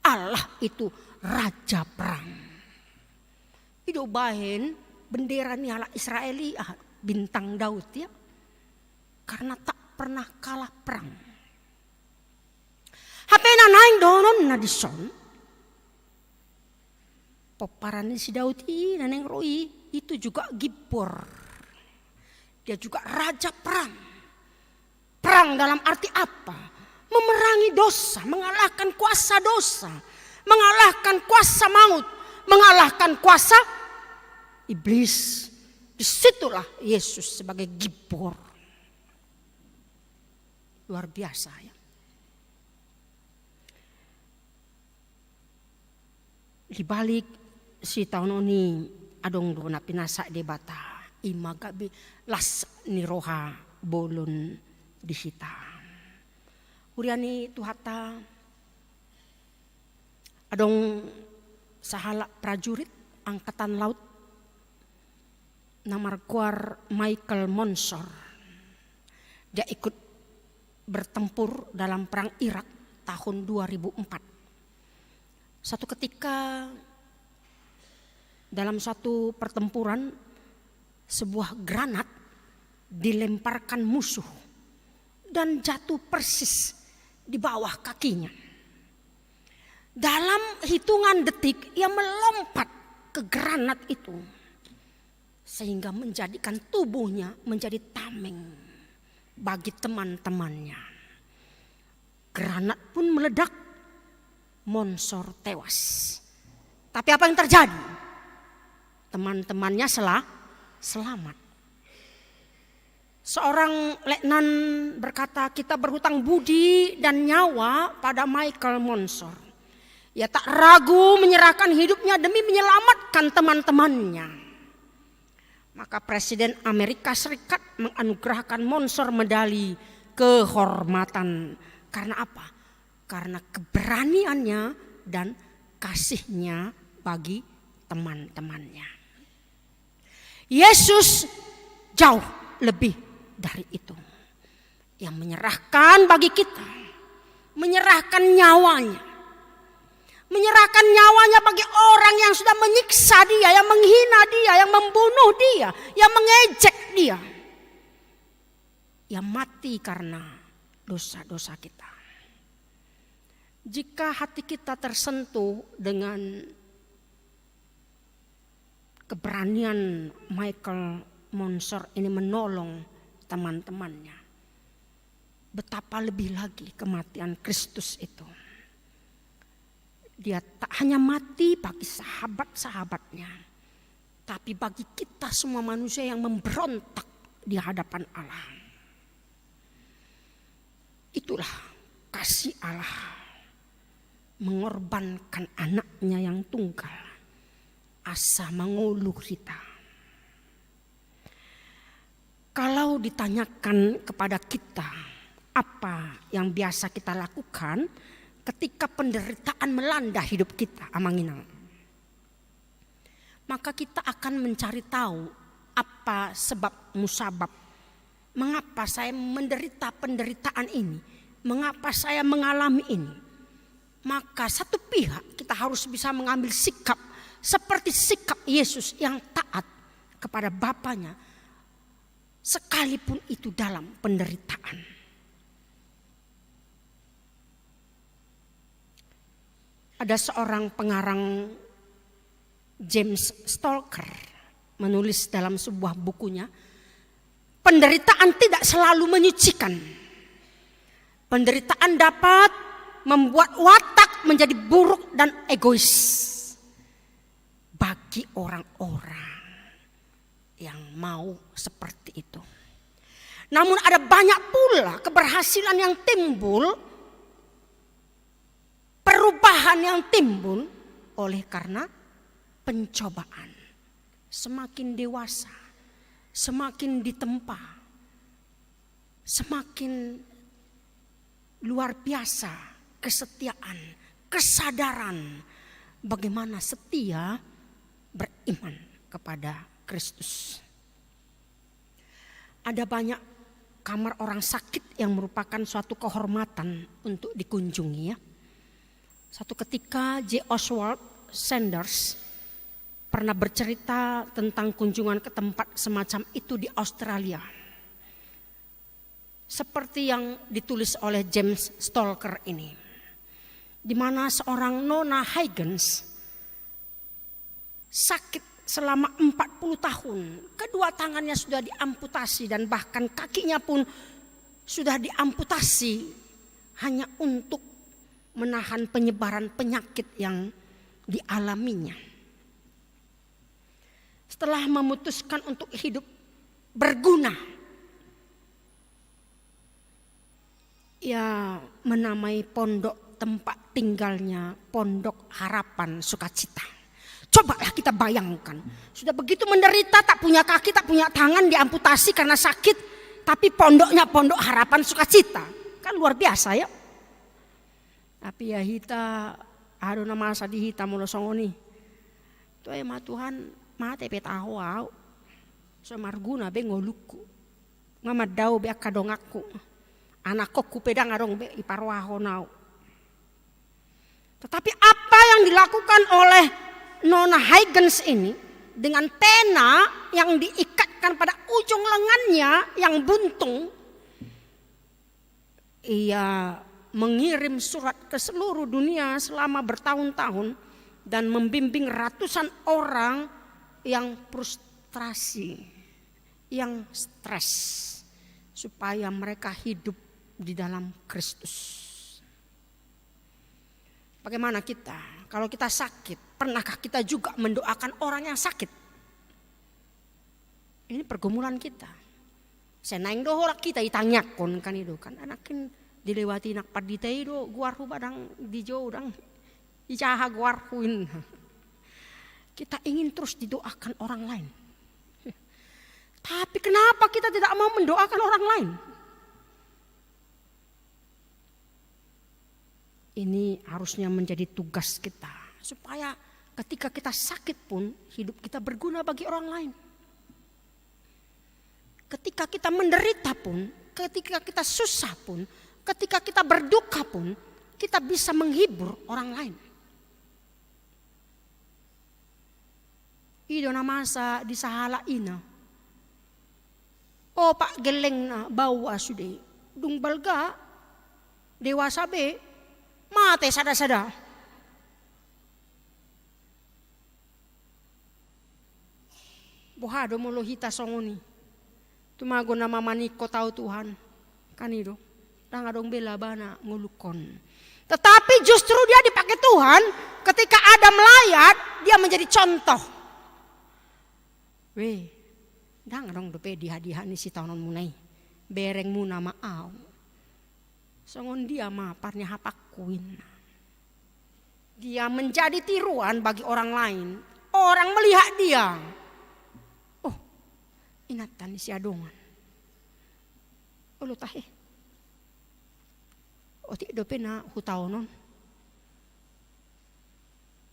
Allah itu raja perang. I do bahen bendera ni halak Israel i, ah, bintang Daud ya. Karena tak pernah kalah perang. Hape na naeng dohononna dison, pomparan ni si Daud i na naeng ro i, itu juga gibor. Dia juga raja perang. Perang dalam arti apa? Memerangi dosa, mengalahkan kuasa dosa, mengalahkan kuasa maut, mengalahkan kuasa iblis. Disitulah Yesus sebagai gibor. Luar biasa ya. Di balik sitaonon i adong do na pinasahat Debata, i ma gabe las ni roha bolon di hita. Huria ni Tuhanta, adong sahalak prajurit angkatan laut na margoar Michael Monsor. Dia ikut bertempur dalam perang Irak tahun dua ribu empat. Satu ketika dalam satu pertempuran, sebuah granat dilemparkan musuh dan jatuh persis di bawah kakinya. Dalam hitungan detik, ia melompat ke granat itu, sehingga menjadikan tubuhnya menjadi tameng bagi teman-temannya. Granat pun meledak, Monsor tewas. Tapi apa yang terjadi? Teman-temannya sela-, selamat. Seorang letnan berkata, "Kita berhutang budi dan nyawa pada Michael Monsor. Ia tak ragu menyerahkan hidupnya demi menyelamatkan teman-temannya." Maka Presiden Amerika Serikat menganugerahkan Monsor medali kehormatan. Karena apa? Karena keberaniannya dan kasihnya bagi teman-temannya. Yesus jauh lebih dari itu. Yang menyerahkan bagi kita, menyerahkan nyawanya. Menyerahkan nyawanya bagi orang yang sudah menyiksa dia, yang menghina dia, yang membunuh dia, yang mengejek dia. Yang mati karena dosa-dosa kita. Jika hati kita tersentuh dengan keberanian Michael Monsor ini menolong teman-temannya, betapa lebih lagi kematian Kristus itu. Dia tak hanya mati bagi sahabat-sahabatnya, tapi bagi kita semua manusia yang memberontak di hadapan Allah. Itulah kasih Allah mengorbankan anaknya yang tunggal asa mangolu hita. Kalau ditanyakan kepada kita apa yang biasa kita lakukan ketika penderitaan melanda hidup kita, Amang Inang, maka kita akan mencari tahu apa sebab musabab, mengapa saya menderita penderitaan ini, mengapa saya mengalami ini. Maka satu pihak kita harus bisa mengambil sikap seperti sikap Yesus yang taat kepada Bapanya, sekalipun itu dalam penderitaan. Ada seorang pengarang, James Stalker, menulis dalam sebuah bukunya, penderitaan tidak selalu menyucikan. Penderitaan dapat membuat watak menjadi buruk dan egois bagi orang-orang yang mau seperti itu. Namun ada banyak pula keberhasilan yang timbul, perubahan yang timbul oleh karena pencobaan. Semakin dewasa, semakin ditempa, semakin luar biasa kesetiaan, kesadaran bagaimana setia beriman kepada Kristus. Ada banyak kamar orang sakit yang merupakan suatu kehormatan untuk dikunjungi, ya. Satu ketika J. Oswald Sanders pernah bercerita tentang kunjungan ke tempat semacam itu di Australia. Seperti yang ditulis oleh James Stalker ini, di mana seorang Nona Higgins sakit selama empat puluh tahun. Kedua tangannya sudah diamputasi dan bahkan kakinya pun sudah diamputasi hanya untuk menahan penyebaran penyakit yang dialaminya. Setelah memutuskan untuk hidup berguna, ia menamai pondok tempat tinggalnya Pondok Harapan Sukacita. Cobalah kita bayangkan, sudah begitu menderita, tak punya kaki, tak punya tangan, diamputasi karena sakit, tapi pondoknya Pondok Harapan Sukacita. Kan luar biasa, ya. Tapi ya hita, aha do na masa di hita molo songon i. Toe ma Tuhan, mate pe taho au. So marguna be ngolungku. Nga mandao be angka donganku. Anakkonku pe ndang adong be diparoahahon au. Tetapi apa yang dilakukan oleh Nona Higgins ini dengan pena yang diikatkan pada ujung lengannya yang buntung, ia mengirim surat ke seluruh dunia selama bertahun-tahun dan membimbing ratusan orang yang frustrasi, yang stres, supaya mereka hidup di dalam Kristus. Bagaimana kita? Kalau kita sakit, pernahkah kita juga mendoakan orang yang sakit? Ini pergumulan kita. Sai naeng do holan hita ditangiangkon kan i do kan. Nangkin dilewati anak pandita i do goarhu ba ndang dijou, ndang dijaha goarhu, ninna. Kita ingin terus didoakan orang lain. Tapi kenapa kita tidak mau mendoakan orang lain? Ini harusnya menjadi tugas kita, supaya Ketika kita sakit pun, hidup kita berguna bagi orang lain. Ketika kita menderita pun, ketika kita susah pun, ketika kita berduka pun, kita bisa menghibur orang lain. I do na masa di sahalak ina. Opat gellengna baoa sude. Dung balga, dewasa be, mate sada-sada. Boha do molo hita songon i? Tumagon na mamaningkot au Tuhan. Kan i do. Ndang adong be labana ngoluhon. Tetapi justru dia dipakai Tuhan, ketika ada melayat, dia menjadi contoh. Weh, ndang adong dope diha-diha ni sitaononmuna i. Berengmuna ma au. Songon dia ma parniahapanku, inna. Dia menjadi tiruan bagi orang lain. Orang melihat dia. Oh, inanta ni siadongan. Olo tahe. Otik dope na hutaonon.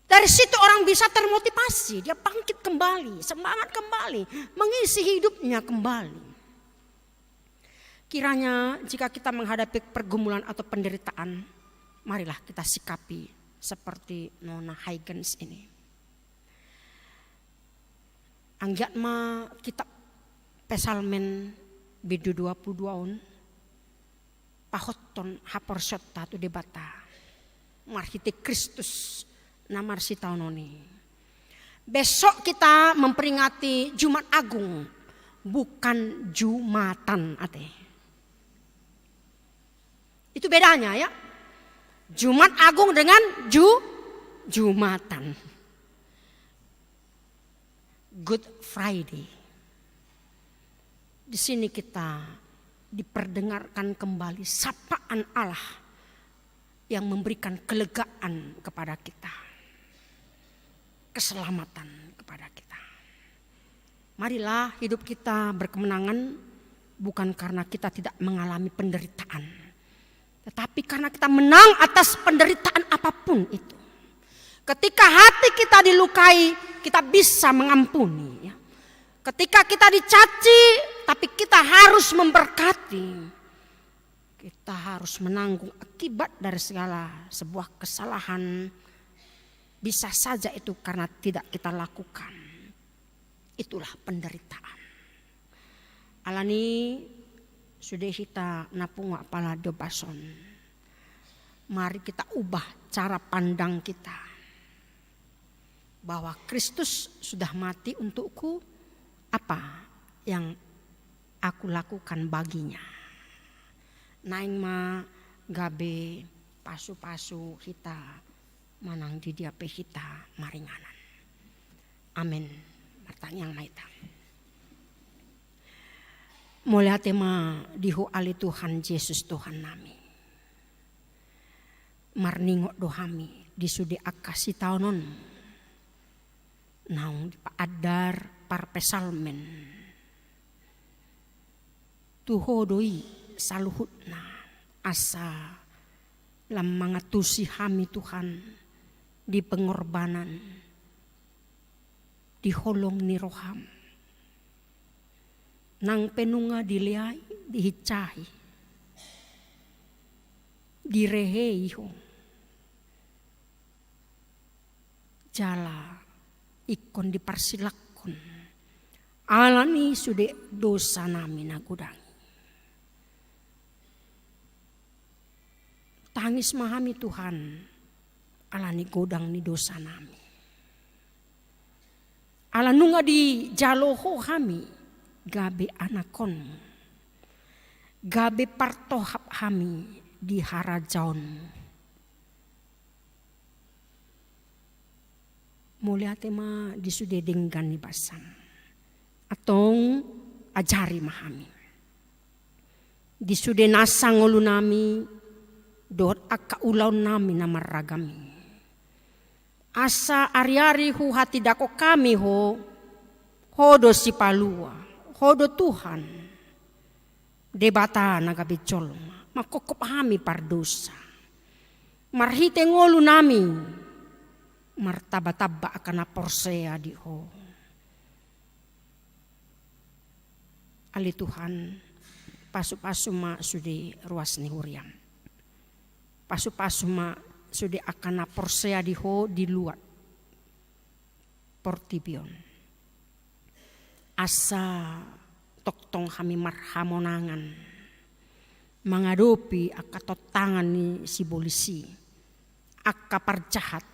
Dari situ orang bisa termotivasi, dia bangkit kembali, semangat kembali, mengisi hidupnya kembali. Kiranya jika kita menghadapi pergumulan atau penderitaan, marilah kita sikapi seperti Nona Huygens ini. Anggiat ma kitab Psalmen bindu dua pulu dua on pahothon haporseaonta tu Debata marhite Kristus na marsitaonon i. Besok kita memperingati Jumat Agung, bukan Jumatan, ate. Itu bedanya, ya. Jumat Agung dengan Ju-, Jumatan. Good Friday. Di sini kita diperdengarkan kembali sapaan Allah yang memberikan kelegaan kepada kita, keselamatan kepada kita. Marilah hidup kita berkemenangan bukan karena kita tidak mengalami penderitaan, tetapi karena kita menang atas penderitaan apapun itu. Ketika hati kita dilukai, kita bisa mengampuni, ya. Ketika kita dicaci, tapi kita harus memberkati. Kita harus menanggung akibat dari segala sebuah kesalahan. Bisa saja itu karena tidak kita lakukan. Itulah penderitaan. Alani sude hita na pungu apala di ombas on, mari kita ubah cara pandang kita, bahwa Kristus sudah mati untukku, apa yang aku lakukan baginya? Naeng ma gabe pasu-pasu hita manang di dia pe hita maringanan. Amen. Martangiang ma hita. Mauliate ma di Ho ale Tuhan Jesus Tuhannami. Marningot do hami di sude angka sitaonon naung dipaandar parpsalmen. Tu Ho do i saluhutna, asa lam mangantusi hami Tuhan di pengorbanan, di holong ni roham. Nang pe nunga dileai, dihinsahi, direhei Ho. Jala ingkon diparsilakkon alani sude dosanami na godang i. Tangis ma hami Tuhan, alani godang ni dosanami. Ala nunga dijalo Ho hami gabe anakkonmu, gabe partohap hami di harajaonmu. Mauliate ma di sude denggan ni basam. Antong ajari ma hami di sude nasa ngolunami dohot angka ulaonnami na marragam i. Asa ari-ari huhatindangkon hami Ho, Ho do Sipalua, Ho do Tuhan, Debata na gabe jolma, mangkophop hami pardosa. Marhite ngolunami, martamba-tamba angka na porsea di Ho. Ale Tuhan, pasu-pasu ma sude ruas ni huriaM. Pasu-pasu ma sude angka na porsea di Ho di luat portibi on. Asa tongtong hami marhamonangan mangadopi angka tontangan ni sibolis i, angka parjahat,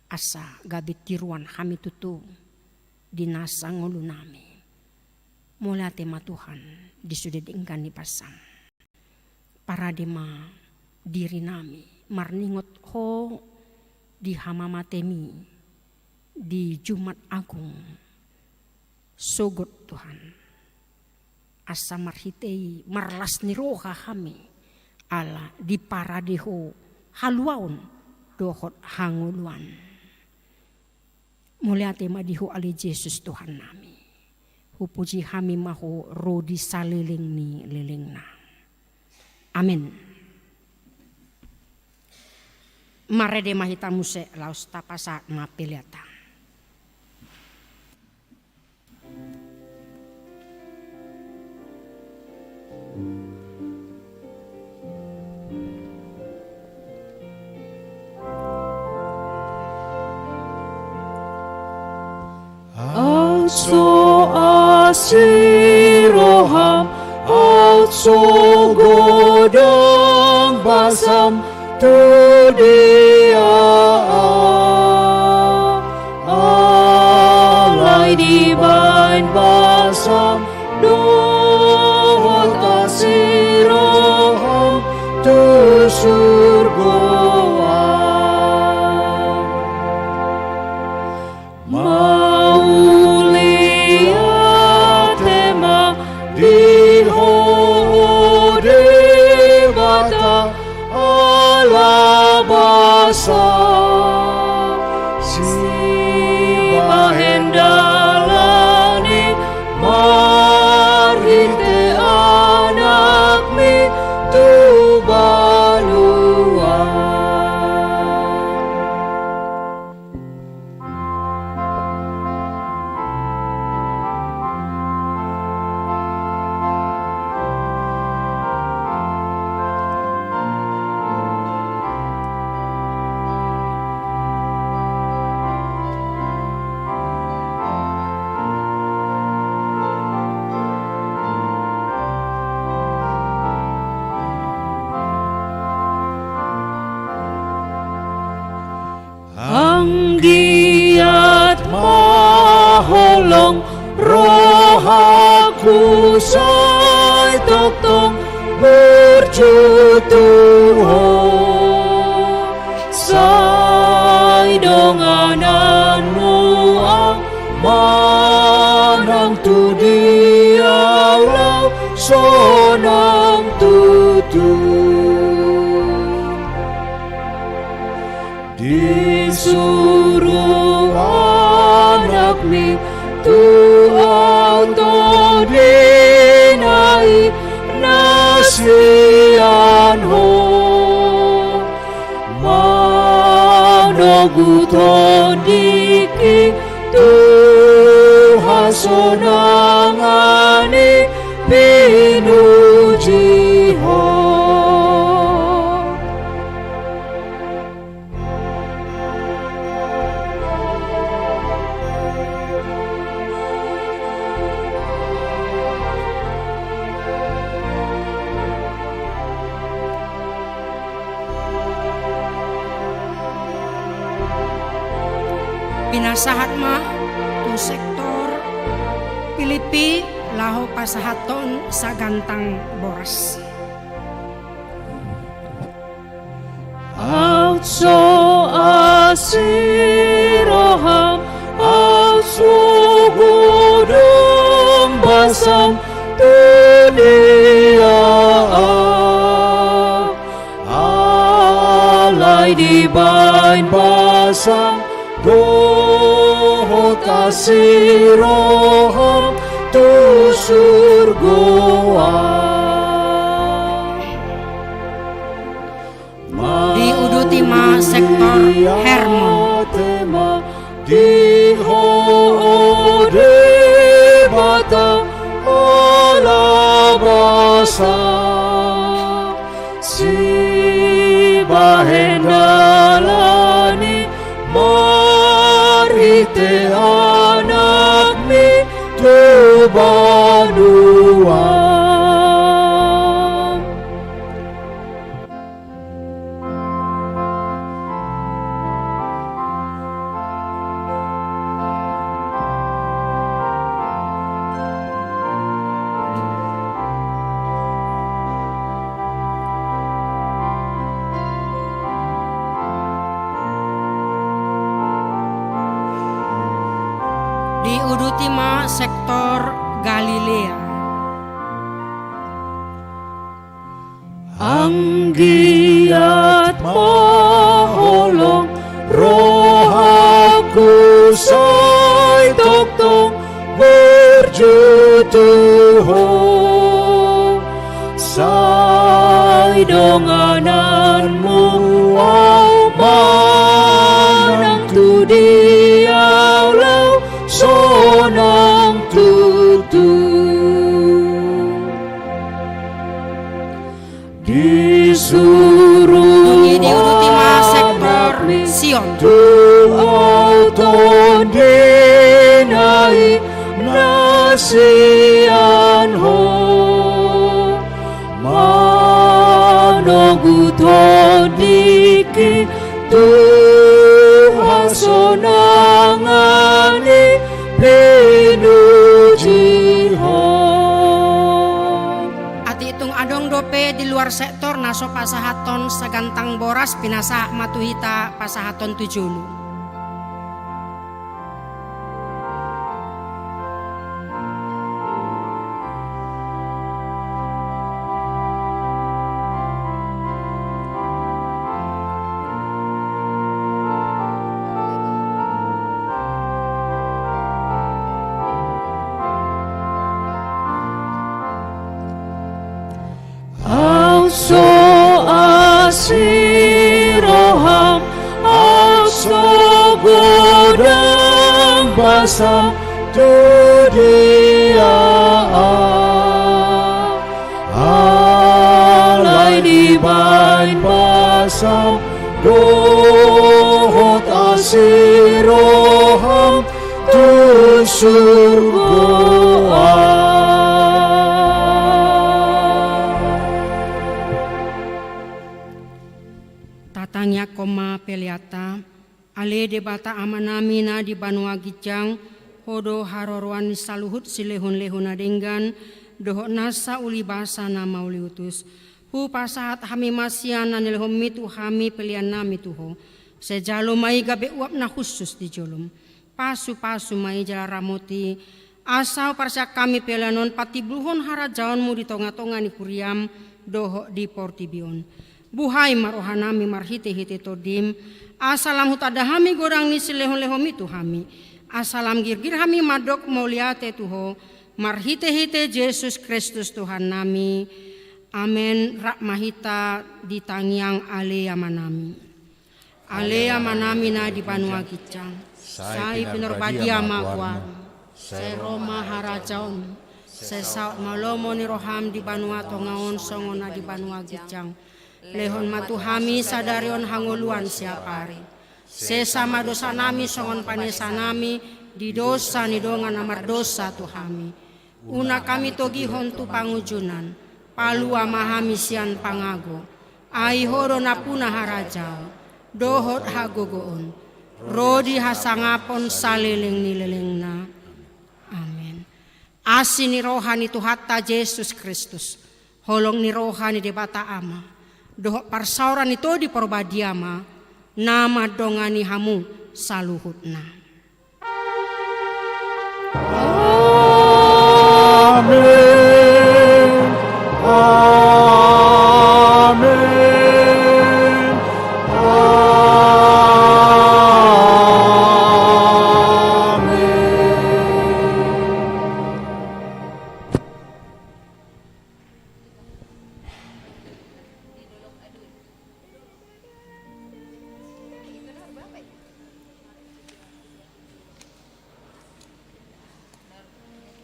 asa gabe tiruan hami tutu di nasa ngolunami. Mauliate ma Tuhan di sude denggan ni basaM. Parade ma dirinami marningot Ho di hamamateMi di Jumat Agung sogot, Tuhan. Asa marhite i marlas ni roha hami, ala diparade Ho haluaon dohot hangoluan. Mauliate ma di Ho ale Jesus Tuhannami. Hupuji hami ma Ho ro di saleleng ni lelengna. Amen. Marende ma hita muse laos tapasahat ma peleanta. Aut so asi roham, aut so godang basam tu dia au. Alai dibaen basam dohot asi roham tu surgo au. Mauliate ma di Ho Debata, ala basa, sibahen dalan i marhite AnakMi tu banua. Anggiat ma holong rohangku sai tongtong burju tu Ho. Sai dongananMu au manang tu dia au laho sonang tutu. Disuru AnakMi tu au tondina i na sian Ho. Manogu tondingki tu hasonangan i, pinuji Ho. Pinasahat ma tu sektor Pilipi laho pasahathon sagantang boras. Aut so asi roham, aut so godang basam tu dia au. Alai dibaen basam dohot asi roham tu surgo au. Diuduti ma sektor Hermon. Endalani marhite Anakmi tu banua. Diuduti ma sektor Galilea. Anggiat ma holong rohangku sai tongtong burju tu Ho. Sai dongananmu ahu manang tu dia laho sonang tutu. Dung i diuduti ma sektor Sion. Disuruh Anakmi tu ahu Tondi na i na sian Ho. Manogu tondingki tu hasonangan i pinuji Ho. Atik tung adong dope di luar sektor na so pasahathon sagantang boras, pinasahat ma tu hita pasahathon tu jolo. Ahu so asi roham, ahu so godang basam tu dia ahu. Alai dibahen basam dohot asi roham tu surgo ahu. Tatangiangkon ma peleanta. Ale Debata Amanami na di banua ginjang, Ho do haroroan ni saluhut silehonlehon na denggan dohot nasa uli basa na mauliutus. Hupasahat hami ma sian na nilehonmi tu hami peleannami tu Ho. Sai jalo ma i gabe uap na hushus di jolom. Pasupasu ma i jala ramoti, asa huparsian hami pelean on patimbulhon harajaonmu di tongatonga ni huriam dohot di portibi on. Buhai ma rohanami marhitehite Tondim, asa lam hutanda hami godang ni silehonlehonmi tu hami, asa lam girgir hami mandok mauliate tu Ho, marhitehite Jesus Kristus Tuhannami. Amen. Rap ma hita di tangiang Ale Amanami. Ale Amanami na di banua ginjang, sai pinarbadia ma goarmu. Sai ro ma harajaonmu. Sai saut ma lomo ni roham di banua tonga on songon na di banua ginjang. Lehon ma tu hami sadari on hangoluan siapari. Sesa ma dosanami songon panesanami di dosa ni dongan na mardosa tu hami. Unang hami togihon tu pangunjunan, palua ma hami sian pangago. Ai Ho do nampuna harajaon dohot hagogoon, ro di hasangapon saleleng ni lelengna. Amen. Asi ni roha ni Tuhanta Jesus Kristus, holong ni roha ni Debata Ama, dohot parsaoran ni Tondi Parbadia ma na mandongani hamu saluhutna. Amen. Amen. Amen.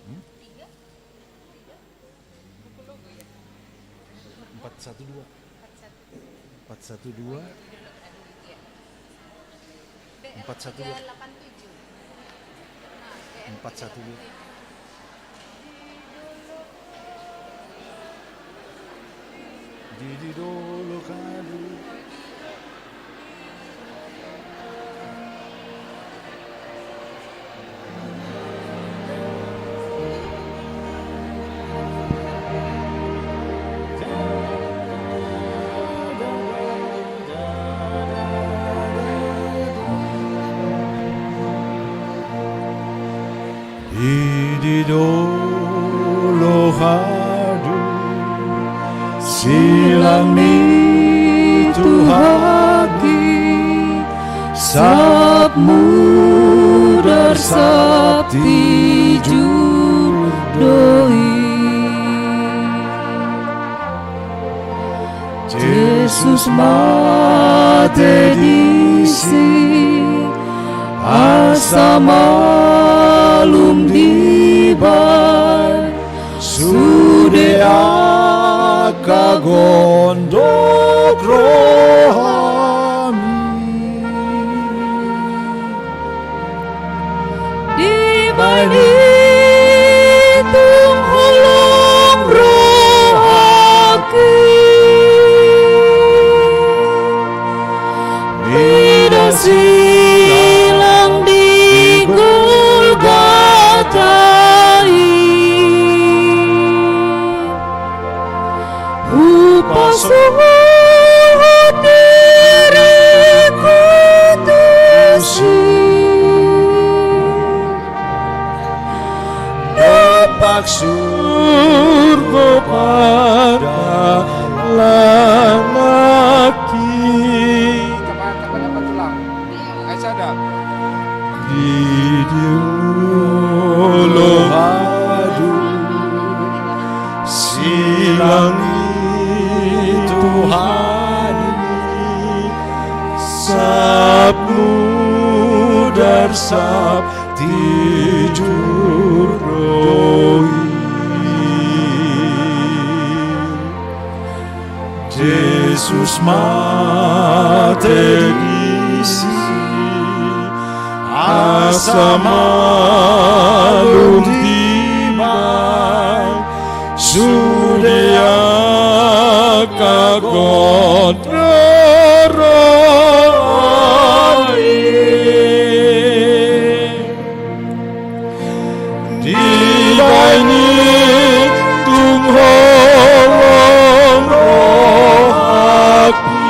Hmm? Empat satu dua. Empat satu dua. Empat satu dua. Empat satu dua. Di, di dolok haduan. Di, di dolok haduan, silang ni Tuhan i, sap mudar sap tijur do i. Jesus mate disi, asa malum dibaen sude angka gondok rohami. Dibaen i tung holong rohangki, mida silang di Golgata i. Hupasahat diringku tusi, dompak surgo pardalananki. Di, di dolok haduan, silang ni Tuhan i, sap mudar sap tijur do i. Jesus mate disi, asa malum dibaen sude angka gondok rohami. Dibaen i tung holong rohangki,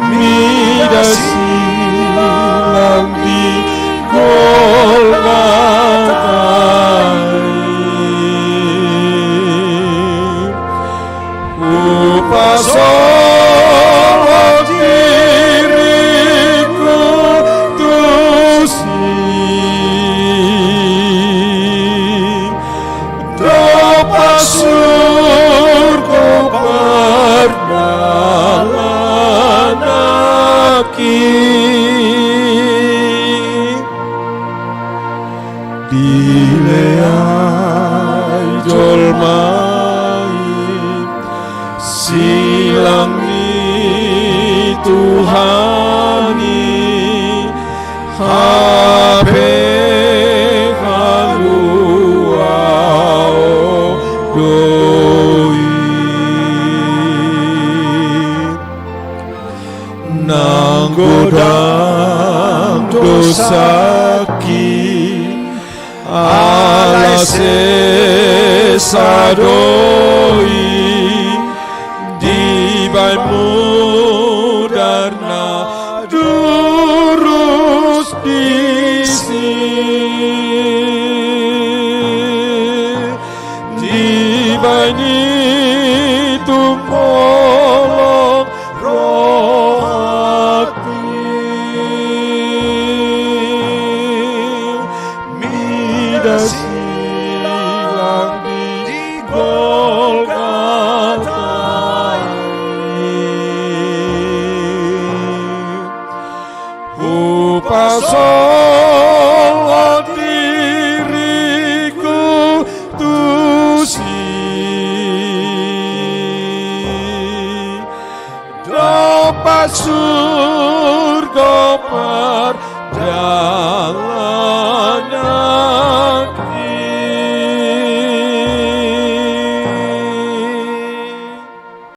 mida silang di Golgata i. Hupasahat diringku tusi, dompak surgo pardalananki. Dileai jolma i, silang ni Tuhan i, hape haluaon do i. Nang godang dosangki, alai sesa do i, dibaen mudar na durus disi. Dibaen i tung holong rohangki, mida silang di Golgata i. Hupasahat diringku tusi, dompak surgo pardamaian.